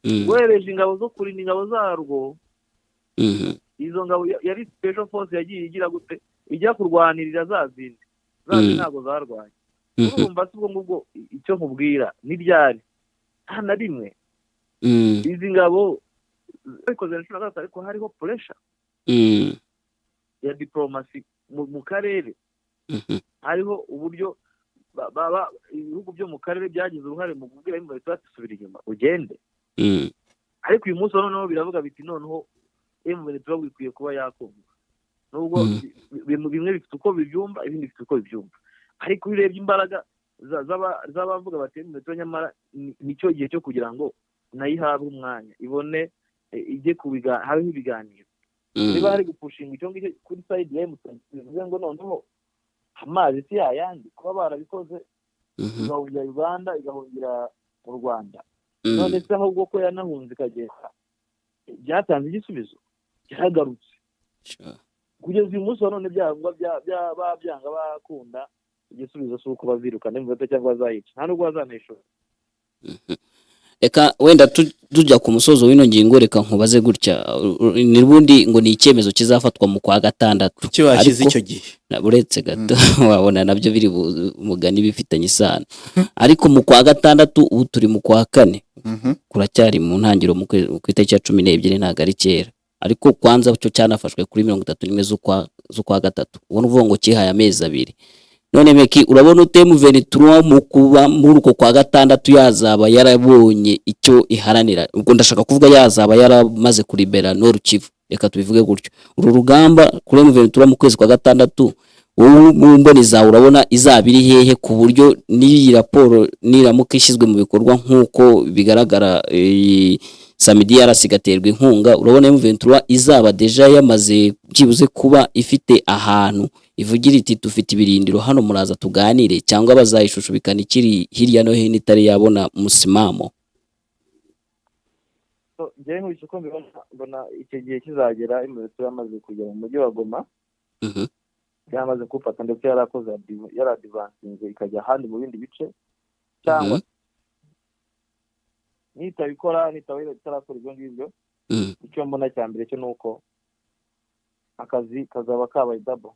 rwohereje ingabo zo kurinda ingabo zarwo. Izo ngabo yari special force, yagiye igira gute? Ijya kurwanirira za zindi zazi, ntabwo zarwanye. Urumva se ubwo ngubwo icyo nkubwira ni ryari? Nta na rimwe izi ngabo babikoze inshuro na gatatu, ariko hariho pressure ya diplomasi mu karere. Hariho uburyo ibihugu byo mu karere byagize uruhare mu kubwira M23 ati: "Subira inyuma ugende." Ariko uyu munsi noneho biravuga biti: "Noneho M23 ikwiye kuba yakumva," nubwo bimwe bifite uko bibyumva, ibindi bifite uko bibyumva. Ariko iyo urebye imbaraga z'abavuga bati M23 nyamara nicyo gihe cyo kugira ngo nayo ihabwe umwanya, ibone ijye ku habeho ibiganiro. Niba hari gupushinga icyo ngicyo kuri side ya M23, bivuze ngo noneho amazi si yayandi kuba barabikoze, igahungira Uganda, igahungira mu Rwanda. None se ahubwo ko yanahunze ikagenda, byatanze igisubizo? Yaragarutse. Kugeza uyu munsi wa none, byangwa babyanga bakunda, igisubizo si uko bazirukana M23 cyangwa bazayica, nta nubwo bazanayishora. Reka wenda tujya ku musozo w'ino ngingo, reka nkubaze gutya: n'ubundi ngo ni icyemezo kizafatwa mu kwa gatandatu. Kuki bashyize Ariko icyo gihe? Uretse gato, wabona nabyo biri mugani bifitanye isano. Ariko mu kwa gatandatu, ubu turi mu kwa kane, kuracyari mu ntangiriro, ku itariki ya 12, ntabwo ari kera. Ariko kwanza cyo cyanafashwe kuri 31 z'ukwa gatatu, ubwo ni ukuvuga ngo kihaye amezi 2. None Meki, urabona ute M23 mu kuba muri uko kwa gatandatu yazaba yarabonye icyo iharanira? Ubwo ndashaka kuvuga yazaba yaramaze kuribera Nord Kivu, reka tubivuge gutyo. Uru rugamba kuri M23 mu kwezi kwa gatandatu, wowe mu mboni zawe urabona izaba iri hehe, ku buryo n'iyi raporo niramuka ishyizwe mu bikorwa nk'uko bigaragara, SAMIDRC igaterwa inkunga, urabona M23 izaba déjà yamaze byibuze kuba ifite ahantu ivugira iti: "Dufite ibirindiro hano, muraza tuganire," cyangwa bazayishushubikana ikiri hirya no hino itari yabona musimamo? So, njyewe nkurikije uko mbibona, mbona icyo gihe kizagera M23 yamaze kujya mu mujyi wa Goma, yamaze kuwufata, ndetse yarakoze yaradivansinze ikajya ahandi mu bindi bice, cyangwa nitabikora, nitaba itarakora ibyo ngibyo, icyo mbona cya mbere cyo ni uko akazi kazaba kabaye double.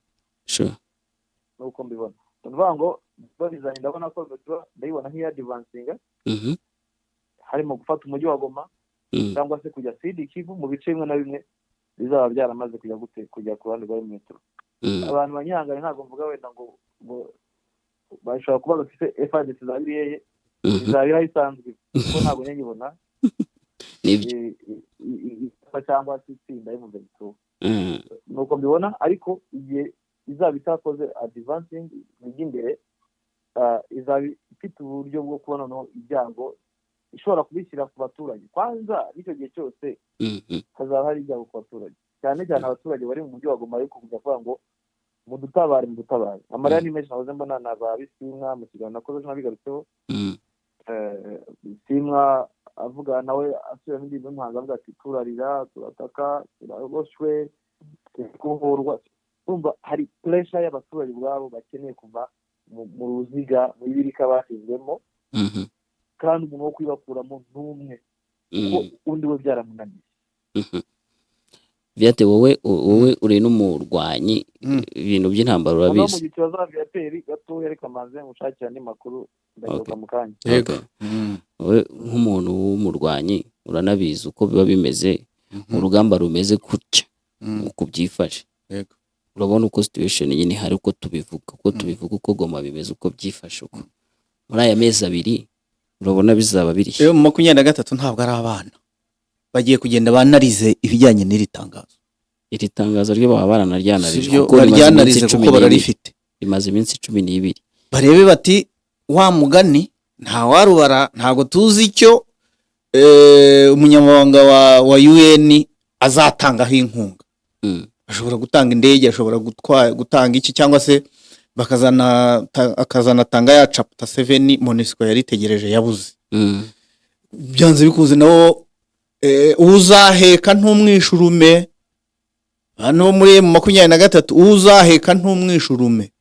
Nuko mbibona, ni ukuvuga ngo babizanye, ndabona ko M23 ndayibona nk'iyadivansinga, harimo gufata umujyi wa Goma cyangwa se kujya Sud Kivu mu bice bimwe na bimwe bizaba byaramaze kujya gute, kujya ku ruhande rwa M23. Abantu banyihangane, ntabwo mvuga wenda ngo bashobora kuba bafite FARDC za biriye, izaba iriho isanzwe, kuko ntabwo nyibona Nibyo. cyangwa se itsinda M23. Nuko mbibona. Ariko igihe izaba itakoze advancing bijya imbere, izaba ifite uburyo bwo kubona noneho ibyago ishobora kubishyira ku baturage. Kwanza n'icyo gihe cyose hazaba hari ibyago ku baturage, cyane cyane abaturage bari mu mujyi wa Goma, ariko kujya kuvuga ngo mudutabare, mudutabare, amarira ni menshi. Nahoze mbona na ba Bisimwa mu kiganiro nakoze ejo nabigarutseho. Bisimwa avuga nawe asubiramo indirimbo y'umuhanzi, avuga ati: "Turarira, turataka, turaboshywe, turi kubohorwa." Urumva hari pressure y'abaturage ubwabo bakeneye kuva mu ruziga, mu ibirika bashyizwemo, kandi umuntu wo kuyibakuramo n'umwe, kuko undi we byaramunaniye. Viate, wowe uri n'umurwanyi, ibintu by'intambara Noneho mu urabizi. gihe kibazo Viateri gatoya, reka mbanze ngushakira andi makuru, ndagaruka mu kanya. Yego. Okay. Wowe nk'umuntu w'umurwanyi uranabizi uko biba bimeze, urugamba rumeze gutya, uko byifashe. Urabona uko situation nyine ihari, uko tubivuga, uko Goma bimeze, uko byifashe, uko muri aya mezi 2 urabona bizaba biri Rero mu 23 ntabwo ari abana, bagiye kugenda banarize ibijyanye n'iri tangazo. Iri tangazo ryo baba baranaryanarije, Sibyo, kuko rimaze iminsi baryanarize cumi kuko n'ibiri. bararifite. Rimaze iminsi 12. Barebe bati: "Wa mugani ntawarubara, ntabwo tuzi icyo umunyamabanga wa UN azatangaho inkunga." Ashobora gutanga indege, ashobora gutanga iki, cyangwa se akazanatanga ya chapter 7 MONUSCO yari itegereje yabuze. Byanze bikunze nabo uzaheka ntumwishurume. Hano muri M23, uzaheka ntumwishurume.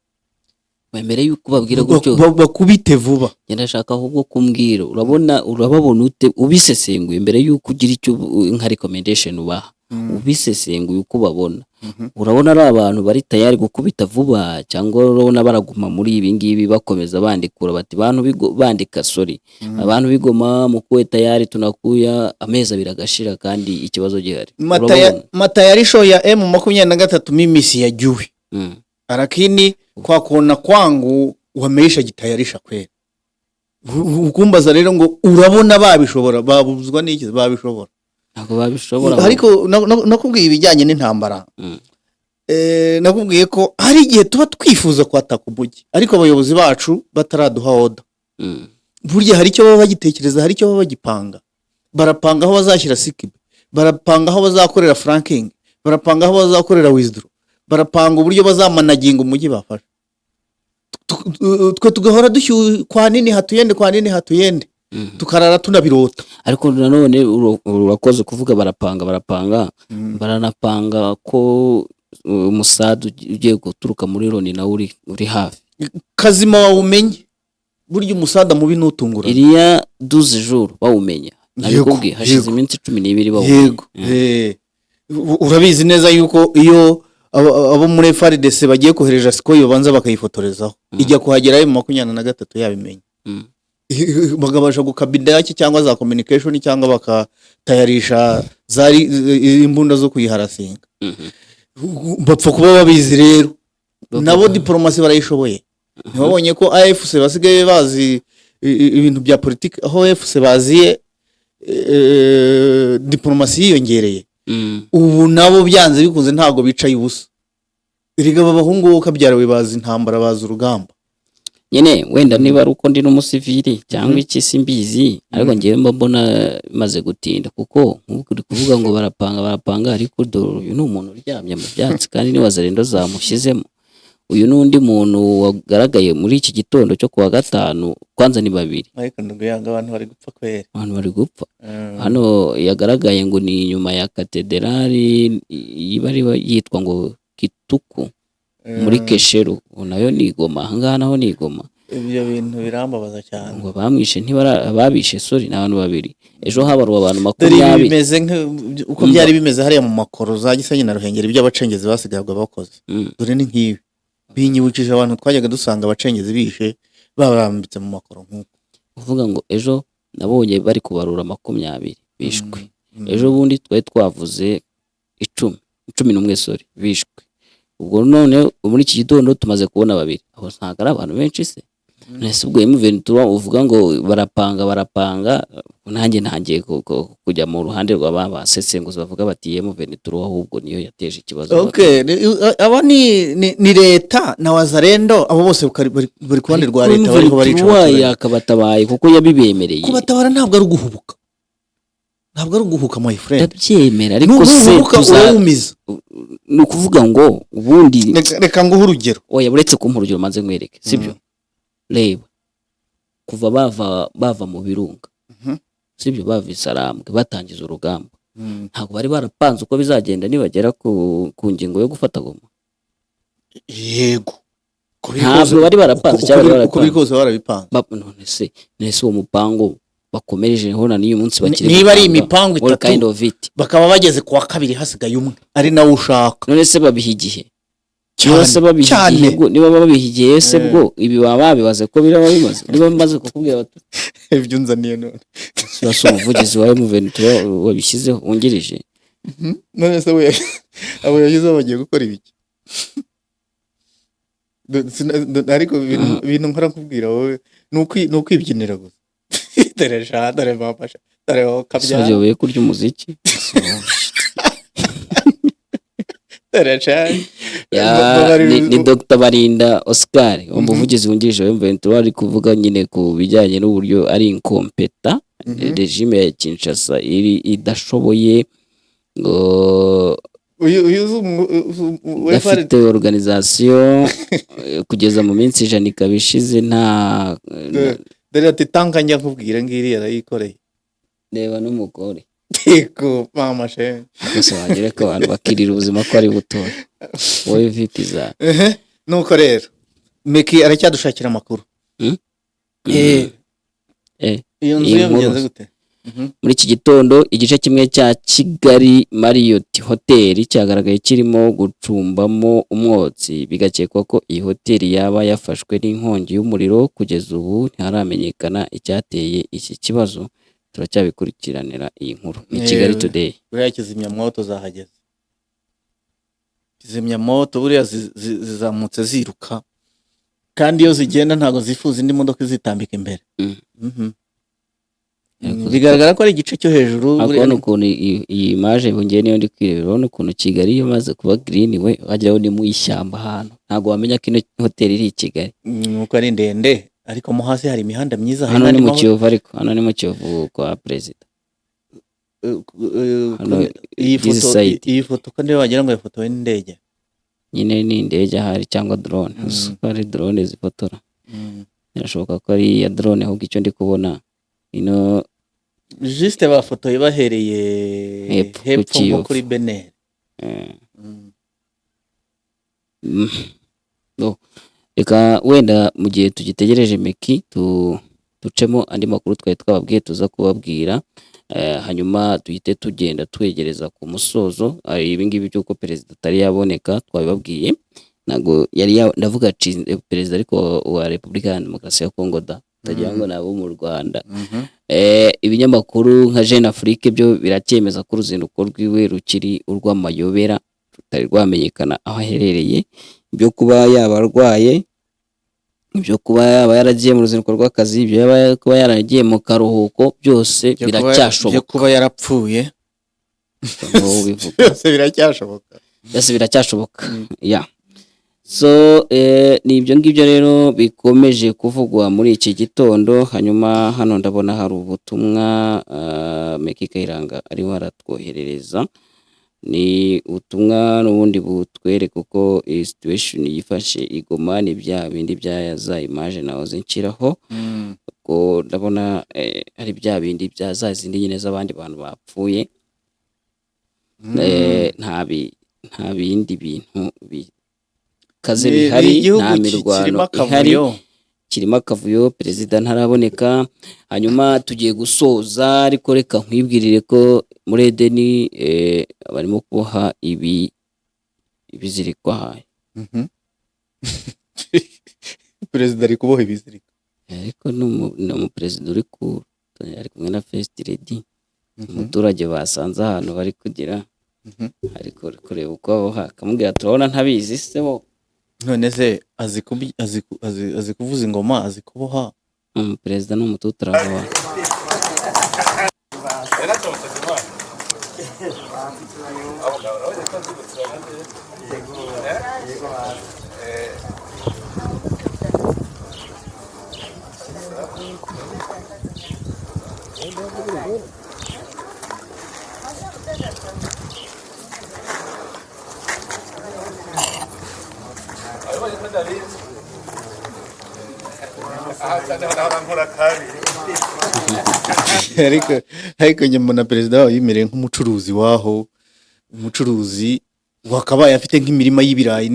Mbere yuko ubabwira gutyo, Bakubite vuba. Njye ndashaka ahubwo kumbwira, urabona, urababona ute ubisesenguye, mbere yuko ugira icyo nka recommendation ubaha, ubisesenguye uko ubabona, urabona ari abantu bari tayari gukubita vuba, cyangwa urabona baraguma muri ibi ngibi, bakomeza bandikura bati bantu bandika, sorry, abantu b'Igoma mukuwe tayari, tunakuya, amezi 2 agashira kandi ikibazo gihari? Urababona? Matayarisho ya M23 mimi siyajui, lakini kwa kuona kwangu wameisha jitayarisha kweli. Ukumbaza rero ngo urabona babishobora, babuzwa n'iki? Babishobora. Ntabwo babishobora. Ariko nakubwiye ibijyanye n'intambara. Nakubwiye ko hari igihe tuba twifuza kwataka umujyi, ariko abayobozi bacu bataraduha order. Burya hari icyo baba bagitekereza, hari icyo baba bagipanga. Barapanga aho bazashyira sikibe, barapanga aho bazakorera flanking, barapanga aho bazakorera withdraw, barapanga uburyo bazamanaginga umujyi bafashe. Twe tugahora dushyuye, kwa nini hatuyende, kwa nini hatuyende, tukarara tunabirota. Ariko nanone urakoze kuvuga barapanga, barapanga, baranapanga ko umusadu ugiye guturuka muri Loni nawe uri hafi. Kazima wawumenye, burya umusada mubi n'utungura. Iriya 12 jours bawumenya, nabikubwiye, hashize iminsi 12 bawumenya. Yego. Urabizi neza yuko iyo abo muri FARDC bagiye kohereja Sukhoi, babanza bakayifotorezaho, ijya kuhagera M23 yabimenye. Bakabasha gukabida yake cyangwa za communication, cyangwa bakatayarisha zari imbunda zo kuyiharasinga. Bapfa kuba babizi rero. Nabo diplomasi barayishoboye. Ntibabonye ko AFC basigaye bazi ibintu bya politiki? Aho AFC baziye, diplomasi yiyongereye. Ubu nabo byanze bikunze ntabwo bicaye ubusa. Erega aba bahungu bo kabyarawe bazi intambara, bazi urugamba. Nyine wenda niba ari uko ndi n'umusivili cyangwa iki, simbizi, ariko ngewe mba mbona bimaze gutinda, kuko nk'uko uri kuvuga ngo barapanga, barapanga, ariko dore uyu ni umuntu uryamye mu byatsi kandi ni Wazalendo zamushyizemo. Uyu ni undi muntu wagaragaye muri iki gitondo cyo kuwa gatanu, kwanza ni babiri. Ariko nduguyanga, abantu bari gupfa kweri. Abantu bari gupfa. Hano yagaragaye ngo ni inyuma ya katederali iba ari yitwa ngo Kituku muri Kesheru, ubu nayo ni Igoma, ahangaha naho ni Igoma. Ibyo bintu birambabaza cyane. Ngo bamwishe, ntibara ababishe, sorry, ni abantu babiri. Ejo habaruwe abantu Dore ibi 20. bimeze uko byari bimeze hariya mu makoro za Gisenyi na Ruhengeri, ibyo abacengezi basigaye bakoze. Dore ni nk'ibi binyibukije abantu twajyaga dusanga abacengezi bishe barambitse mu makoro nk'uko. Kuvuga ngo ejo nabonye bari kubarura 20 bishwe, ejo bundi twari twavuze 10, 11, sorry, bishwe. Ubwo none muri iki gitondo tumaze kubona babiri. Aho ntabwo ari abantu benshi se? Nese ubwo M23 uvuga ngo barapanga, barapanga, nanjye ntangiye kujya mu ruhande rwa ba basesenguzi bavuga bati M23 ahubwo niyo yateje ikibazo. Okay, aba ni leta na Wazalendo, abo bose bari ku ruhande rwa leta, bariho barica M23 abaturage. Yakabatabaraye kuko yabibemereye. Kubatabara ntabwo ari uguhubuka, ntabwo ari uguhubuka, my friend. Ndabyemera, ariko se Nuhubuka tuza urawumiza. Ni ukuvuga ngo ubundi Reka nguhe urugero. Oya, uretse kumpa urugero, maze nkwereke, sibyo? Reba kuva bava mu Birunga, sibyo, bava i Sarambwe batangiza urugamba, ntabwo bari barapanze uko bizagenda nibagera ku ngingo yo gufata Goma? Yego. Uko biri Ntabwo kose- bari barapanze, cyangwa bari uko biri barapanze? kose barabipanze. None se uwo mupango bakomerejeho na n'uyu munsi bakiri Niba ari gupanga, imipango what itatu, kind of it? bakaba bageze ku wa kabiri hasigaye umwe ari nawe ushaka. None se babiha igihe? Cyane, Niba se babiha cyane. igihe bwo, niba babiha igihe se, bwo ibi baba babibaze ko biraba bimaze, niba bamaze kukubwira bati Ibyo unzaniye none. Urasa umuvugizi wa M23 wabishyizeho wungirije. None se we abo yashyizeho bagiye gukora ibiki? Ariko ibintu nkora nkubwira wowe ni ukwibyinira gusa. Dore sha, dore mama sha, dore wowe kabyara. Sojoye kurya umuziki. Dore sha. Ya, ni Dr Barinda Oscar, umuvugizi wungirije wa M23, ari kuvuga nyine ku bijyanye n'uburyo ari incompétent, régime ya Kinshasa iri idashoboye ngo Uyu uzi idafite organisation, kugeza mu minsi 100 ikaba ishize nta Dore ati tanka njya nkubwira ngiri yarayikoreye. Reba n'umugore. Yego mama she. Gusa wagira ko abantu bakirira ubuzima ko ari butoya, wowe vipi za Ehe, nuko rero Meki aracyadushakira amakuru. Iyo nzu Iyi yo nkuru. bigenze gute? Muri iki gitondo, igice kimwe cya Kigali Marriott Hotel cyagaragaye kirimo gucumbamo umwotsi, bigakekwa ko iyi hoteli yaba yafashwe n'inkongi y'umuriro. Kugeza ubu ntiharamenyekana icyateye iki kibazo, turacyabikurikiranira iyi nkuru. Ni Kigali Today. Buriya kizimyamwoto zahageze. Kizimyamwoto buriya zizamutse ziruka, kandi iyo zigenda ntabwo zifuza indi modoka izitambika imbere. Bigaragara ko ari igice cyo hejuru. Ariko Buriya urabona ukuntu iyi image ngewe niyo ndi kwirebera, urabona ukuntu Kigali iyo imaze kuba green, we wagira ngo ni mu ishyamba ahantu, ntabwo wamenya ko ino hoteli iri i Kigali. Nuko ari ndende, ariko mo hasi hari imihanda myiza, hari Hano ni n'andi mu Kiyovu, ariko hano ni mu Kiyovu kwa perezida. Hano Iyi this foto, side. iyi foto ko niyo wagira ngo yafotowe n'indege. Nyine ni indege ahari cyangwa drone. Uzi ko ari drone zifotora? Birashoboka ko ari iya drone, ahubwo icyo ndi kubona ino Juste bafotoye bahereye Hepfo ku hepfo nko Kiyovu. kuri Beneri. No. Reka wenda mu gihe tugitegereje Meki ducemo andi makuru twari twababwiye tuza kubabwira, hanyuma duhite tugenda twegereza ku musozo. Ibi ngibi by'uko perezida atari yaboneka twabibabwiye, ntabwo yari ndavuga perezida ariko wa Repubulika ya Demokarasi ya Kongo da, utagira ngo ni abo mu Rwanda. Ibinyamakuru nka Jeune Afrique byo biracyemeza ko uruzinduko rwiwe rukiri urw'amayobera, rutari rwamenyekana aho aherereye. Ibyo kuba yaba arwaye, ibyo kuba yaba yaragiye mu ruzinduko rw'akazi, ibyo yaba kuba yaragiye mu karuhuko, byose Byo biracyashoboka. kuba yarapfuye. Wowe ubivuga. Byose biracyashoboka. Byose biracyashoboka, ya. So ni ibyo ngibyo rero bikomeje kuvugwa muri iki gitondo. Hanyuma hano ndabona hari ubutumwa Meki Kayiranga ariho aratwoherereza. Ni ubutumwa n'ubundi butwereka uko iyi situation yifashe i Goma. Ni bya bindi bya za image nahoze nshyiraho. Ubwo ndabona ari bya bindi bya za zindi nyine z'abandi bantu bapfuye. Nta bindi bintu bikaze Ni bihari, igihugu nta mirwano kirimo ihari, akavuyo. Kirimo akavuyo, perezida ntaraboneka. Hanyuma tugiye gusoza, ariko reka nkwibwirire ko muri Edeni barimo kuboha ibiziriko ahaye. Perezida ari kuboha ibiziriko. Ariko ni umuperezida uri ku ari kumwe na First Lady, umuturage basanze ahantu bari kugira, ariko kureba uko aboha, akamubwira turabona ntabizi se bo. None se azi kuvuza ingoma, azi kuboha? Umuperezida ni umututu, aravuba. Ariko njye mbona perezida wabo yimereye nk'umucuruzi waho, umucuruzi wakabaye afite nk'imirima y'ibirayi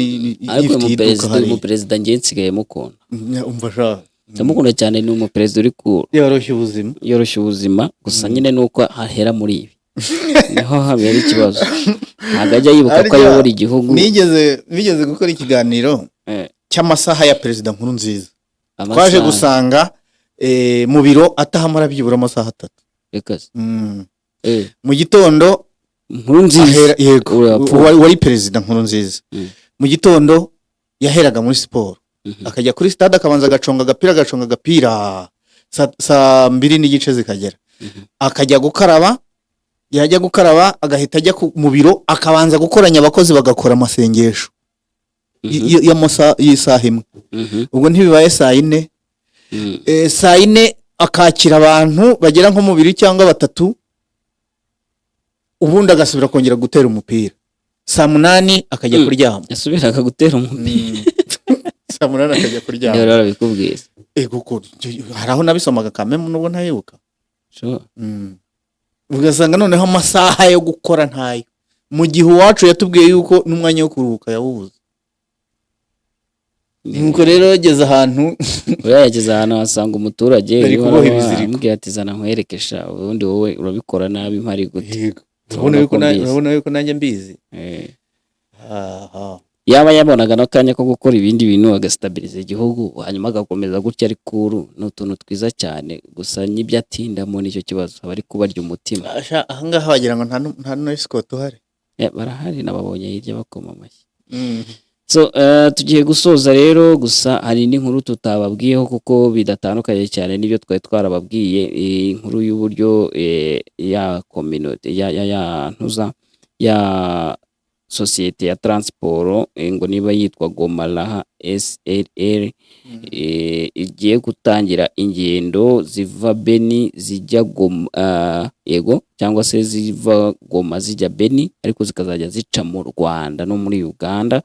Ariko uyu yifitiye iduka muperezida, uyu hariya. muperezida njye nsigaye mukunda. Umva sha. Ndamukunda cyane, ni umuperezida uri ku Yoroshya ubuzima. Yoroshya ubuzima gusa nyine nuko hahera muri ibi niho habera ikibazo, ntabwo ajya yibuka ko Harya ayobora igihugu. Nigeze gukora ikiganiro cy'amasaha ya perezida Nkurunziza. Amasaha. Twaje gusanga mu biro atahamara byibura amasaha 3. Reka se. Mu gitondo Nkurunziza. ahera, yego, Uriya wari perezida Nkurunziza. Mu gitondo yaheraga muri siporo, akajya kuri stade, akabanza agaconga agapira, agaconga agapira, saa 2:30 zikagera, akajya gukaraba. Yajya gukaraba agahita ajya mu biro, akabanza gukoranya abakozi bagakora amasengesho y'isaha imwe. Ubwo ntibibaye saa 4? Saa 4 akakira abantu bagera nko mu bibiri cyangwa batatu, ubundi agasubira kongera gutera umupira. Saa 8 akajya kuryama. Yasubiraga gutera umupira? Saa 8 akajya kuryama. Niba barabikubwiye. Kuko hari aho nabisomaga kameme nubwo ntayibuka. Sure. Ugasanga noneho amasaha yo gukora ntayo, mu gihe uwacu yatubwiye yuko n'umwanya wo kuruhuka yawubuze. Nuko rero yageze ahantu, Oya, yageze ahantu asanga umuturage Bari kuboha ibiziriko. Amubwira ati: "Zana nkwerekesha, ubundi wowe urabikora nabi, mpari gute?" Yego. Urabona yuko urabona yuko nanjye mbizi. Aha. Yaba yabonaga n'akanya ko gukora ibindi bintu, agasitabiliza igihugu, hanyuma agakomeza gutya, ari kuru ni utuntu twiza cyane. Gusa n'ibyo atindamo nicyo kibazo, aba ari kubarya umutima. Asha, ahangaha wagira ngo nta n'escort uhari. Barahari, nababonye hirya bakoma amashyi. So tugiye gusoza rero, gusa hari indi nkuru tutababwiyeho kuko bidatandukanye cyane n'ibyo twari twarababwiye. Inkuru y'uburyo ya communauté ya ntuza ya sosiyete ya transport, ngo niba yitwa Gomaraha SRL, igiye gutangira ingendo ziva Beni zijya Goma, yego, cyangwa se ziva Goma zijya Beni, ariko zikazajya zica mu Rwanda no muri Uganda.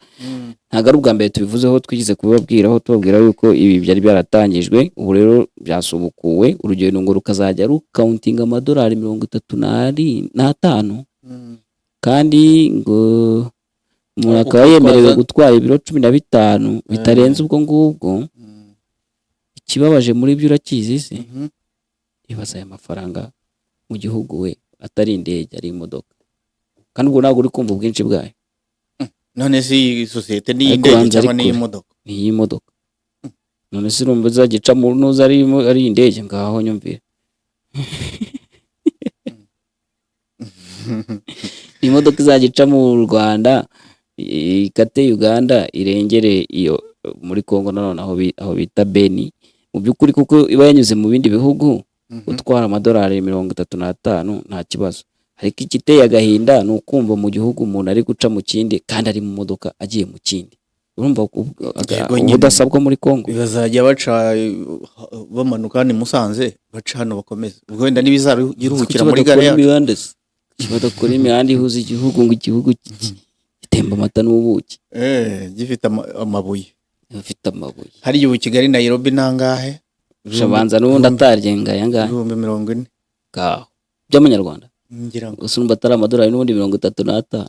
Ntabwo ari ubwa mbere tubivuzeho, twigeze kubibabwiraho, tubabwira yuko ibi byari byaratangijwe. Ubu rero byasubukuwe, urugendo ngo rukazajya rukawuntinga amadolari 35, kandi ngo umuntu akaba yemerewe gutwara ibiro 15 bitarenze ubwo ngubwo. Ikibabaje muri byo urakizi se? Ibaza aya mafaranga mu gihugu we atari indege, ari imodoka, kandi ubwo ntabwo uri kumva ubwinshi bwayo. None se iyi sosiyete ni Ariko iy'indege ubanza cyangwa ari ni kure. iy'imodoka? Ni iy'imodoka. None se urumva izajya ica mu ntuza ari indege? Ngaho nyumvira, imodoka izajya ica mu Rwanda, ikate Uganda, irengere iyo muri Congo nanone aho bita Beni. Mu by'ukuri, kuko iba yanyuze mu bindi bihugu, gutwara amadolari 35 nta kibazo. Ariko igiteye agahinda ni ukumva mu gihugu umuntu ari guca mu kindi kandi ari mu modoka agiye mu kindi. Urumva Yego nyine. ubudasa bwo muri Congo. Bazajya baca bamanuka hano i Musanze, baca hano bakomeze, ubwo wenda ntibizaruhukira muri gare yacu. Imihanda se? Kuki badakora imihanda ihuza igihugu, ngo igihugu gitemba amata n'ubuki? Gifite amabuye. Bafite amabuye. Hariya ubu Kigali Nairobi nangahe? Shabanza n'ubundi ataryenga aya ngaya. 40,000. Ngaho by'amanyarwanda. Ngira ngo. Gusa urumva atari amadolari n'ubundi 35.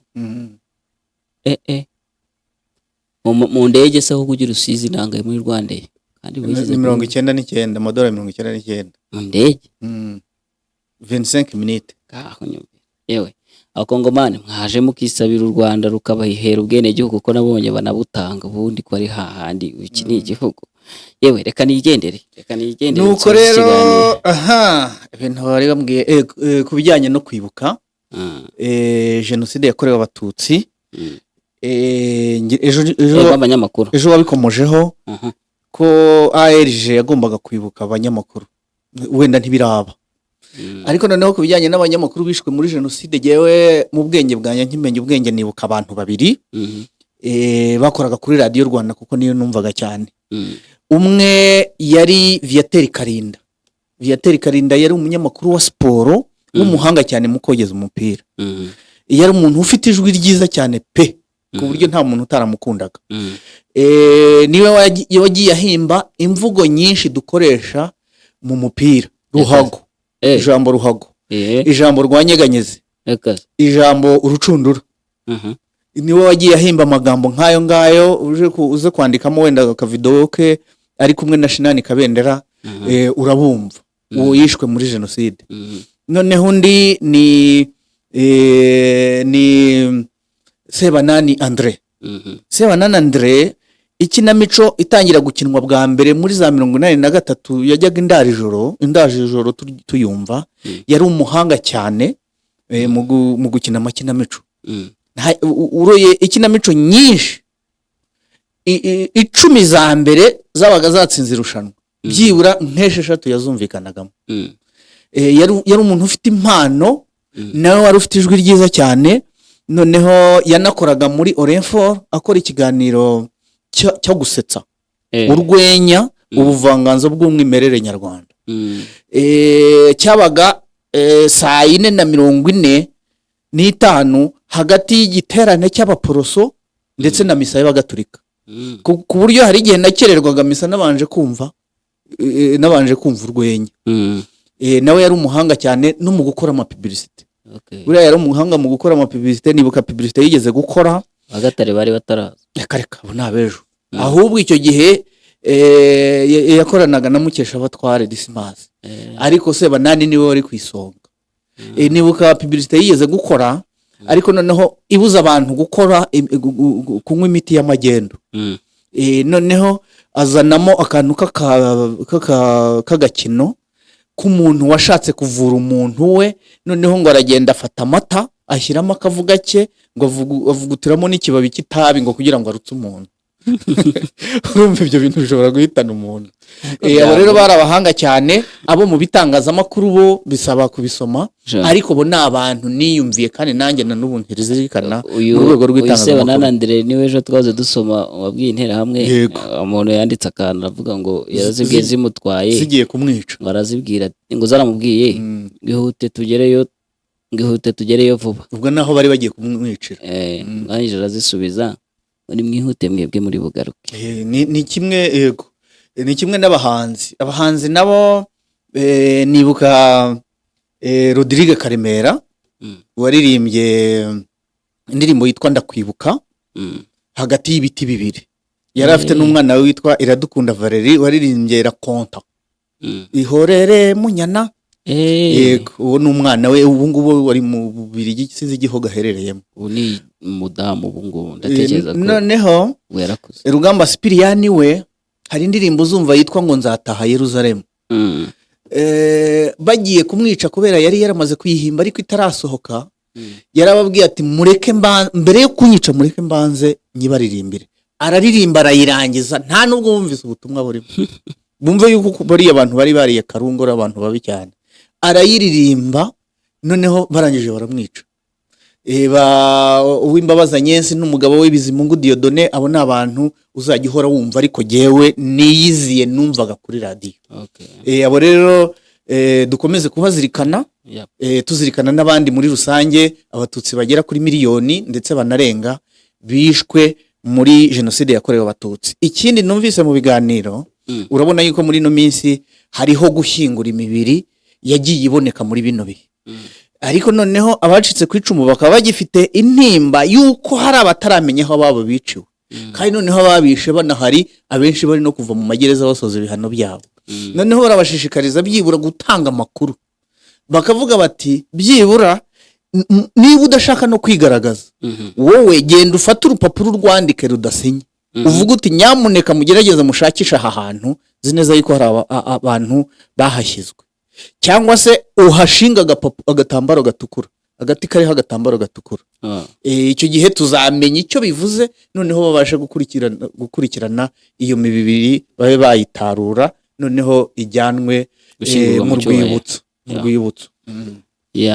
Mu ndege se aho kugira Rusizi nangaye muri Rwandair kandi wishyize Ni 99, amadolari 99. Mu ndege? 25 minutes. Ngaho nyumvira yewe, Abakongomani mwaje mukisabira u Rwanda rukabahera ubwenegihugu, ko nabonye banabutanga ubundi, ko ari hahandi iki ni igihugu. Yewe, reka nigendere, reka nigendere, Nuko nsoze rero ikiganiro. Aha ibintu bari bambwiye ku bijyanye no kwibuka jenoside yakorewe Abatutsi, ejo ejo Abanyamakuru. Ejo wabikomojeho ko ARG yagombaga kwibuka abanyamakuru, wenda ntibiraba. Ariko noneho ku bijyanye n'abanyamakuru bishwe muri jenoside, jyewe mu bwenge bwanjye, nkimenya ubwenge, nibuka abantu babiri bakoraga kuri Radiyo Rwanda, kuko niyo numvaga cyane. Umwe yari Viateur Karinda. Viateur Karinda yari umunyamakuru wa siporo w'umuhanga cyane mu kogeza umupira. Yari umuntu ufite ijwi ryiza cyane pe, ku buryo nta muntu utaramukundaga. Niwe wagiye ahimba imvugo nyinshi dukoresha mu mupira: ruhago, ijambo ruhago, ijambo rwanyeganyeze, ijambo urucundura. Niwe wagiye ahimba amagambo nk'ayo ngayo. Uje uze kwandikamo wenda akavidewo ke ari kumwe na Shinani Kabendera, urabumva. Uwo yishwe muri jenoside. Noneho undi ni Sebanani Andre. Sebanani Andre, ikinamico itangira gukinwa bwa mbere muri za 83, yajyaga indara ijoro, indaje ijoro tuyumva. Yari umuhanga cyane mu gukina amakinamico. Uroye ikinamico nyinshi 10 za mbere zabaga zatsinze irushanwa, byibura nk'esheshatu yazumvikanagamo. Yari umuntu ufite impano, nawe wari ufite ijwi ryiza cyane. Noneho yanakoraga muri Orinfor, akora ikiganiro cyo gusetsa, urwenya, ubuvanganzo bw'umwimerere nyarwanda. Cyabaga saa 4:45, hagati y'igiterane cy'Abaporoso ndetse na misa y'Abagatulika, ku buryo hari igihe nakererwaga misa nabanje kumva urwenya. Nawe yari umuhanga cyane no mu gukora amapublicité. Buriya yari umuhanga mu gukora amapublicité. Nibuka publicité yigeze gukora. Abagatare bari bataraza. Reka reka, abo ni abejo. Ahubwo icyo gihe yakoranaga na Mukeshabatware Dismas, ariko Sebanani niwe wari ku isonga. Nibuka publicité yigeze gukora, ariko noneho ibuza abantu gukora kunywa imiti y'amagendo. Noneho azanamo akantu k'agakino k'umuntu washatse kuvura umuntu we, noneho ngo aragenda afata amata, ashyiramo akavu gake, ngo avugutiramo n'ikibabi cy'itabi, ngo kugira ngo arutse umuntu. Urumva ibyo bintu bishobora guhitana umuntu. Abo rero bari abahanga cyane. Abo mu bitangazamakuru bo bisaba kubisoma, ariko bo ni abantu niyumviye kandi nanjye na n'ubu ntirizirikana Uyu mu rwego uyu rw'itangazamakuru. Sebanani Andre niwe ejo twaze dusoma wabwiye Interahamwe. Yego. Umuntu yanditse akantu aravuga ngo yarazibwiye zimutwaye, zigiye kumwica. Ngo arazibwira, ngo zaramubwiye ngo ihute tugereyo, ngo ihute tugereyo vuba. Ubwo naho bari bagiye kumwicira. Arangije arazisubiza ngo nimwihute mwebwe muri bugaruke. Ni kimwe, yego. Ni kimwe n'abahanzi. Abahanzi nabo, nibuka Rodrigue Karemera waririmbye indirimbo yitwa Ndakwibuka hagati y'ibiti bibiri. Yari afite n'umwana we witwa Iradukunda Valerie waririmbye Rakonta, Ihorere Munyana. Yego, uwo ni umwana we, ubu ngubu wari mu Bubiligi, sinzi igihugu aherereyemo. Ubu ni umudamu ubu ngubu, ndatekereza ko Noneho ubu yarakuze. Rugamba Sipiriyani we, hari indirimbo uzumva yitwa ngo Nzataha Yeruzalemu. Bagiye kumwica, kubera yari yaramaze kuyihimba ariko itarasohoka, yarababwiye ati: "Mureke mbere yo kunyica, mureke mbanze nyibaririmbire." Araririmba arayirangiza, nta nubwo bumvise ubutumwa burimo. Bumve yuko bariya bantu bari bariye karungu, ari abantu babi cyane. Arayiririmba, noneho barangije baramwica. Uwimbabazi Agnes n'umugabo we Bizimungu Dieudonné, abo ni abantu uzajya uhora wumva, ariko jyewe niyiziye numvaga kuri radiyo. Abo rero dukomeze kubazirikana, tuzirikana n'abandi muri rusange, Abatutsi bagera kuri miliyoni ndetse banarenga bishwe muri Jenoside yakorewe Abatutsi. Ikindi numvise mu biganiro, urabona yuko muri ino minsi hariho gushyingura imibiri yagiye iboneka muri bino bihe, ariko noneho abacitse ku icumu bakaba bagifite intimba y'uko hari abataramenya aho ababo biciwe, kandi noneho ababishe banahari, abenshi bari no kuva mu magereza basoza ibihano byabo. Noneho barabashishikariza byibura gutanga amakuru, bakavuga bati: "Byibura niba udashaka no kwigaragaza, wowe genda ufate urupapuro urwandike rudasinye, uvuge uti: 'Nyamuneka mugerageze mushakishe aha hantu, nzi neza yuko hari abantu bahashyizwe,' cyangwa se uhashinga agatambaro gatukura, agati kariho agatambaro gatukura." Icyo gihe tuzamenya icyo bivuze, noneho babashe gukurikirana iyo mibiri, babe bayitarura, noneho ijyanwe Gushyingurwa mu mu cyubahiro. rwibutso, mu rwibutso. Ni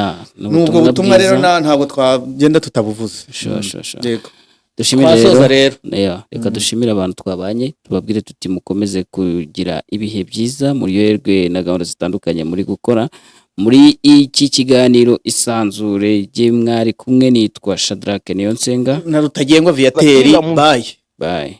Nubwo butumwa rero bwiza. ntabwo twagenda tutabuvuze. Sure. Yego. Dushimire Twasoza rero. rero. Yeah, reka dushimire abantu twabanye, tubabwire tuti mukomeze kugira ibihe byiza, muryoherwe na gahunda zitandukanye muri gukora muri iki kiganiro Isanzure. Jye mwari kumwe nitwa Shadrack Niyonsenga. Na Rutagengwa Viateur. Bakira Bye. Bye.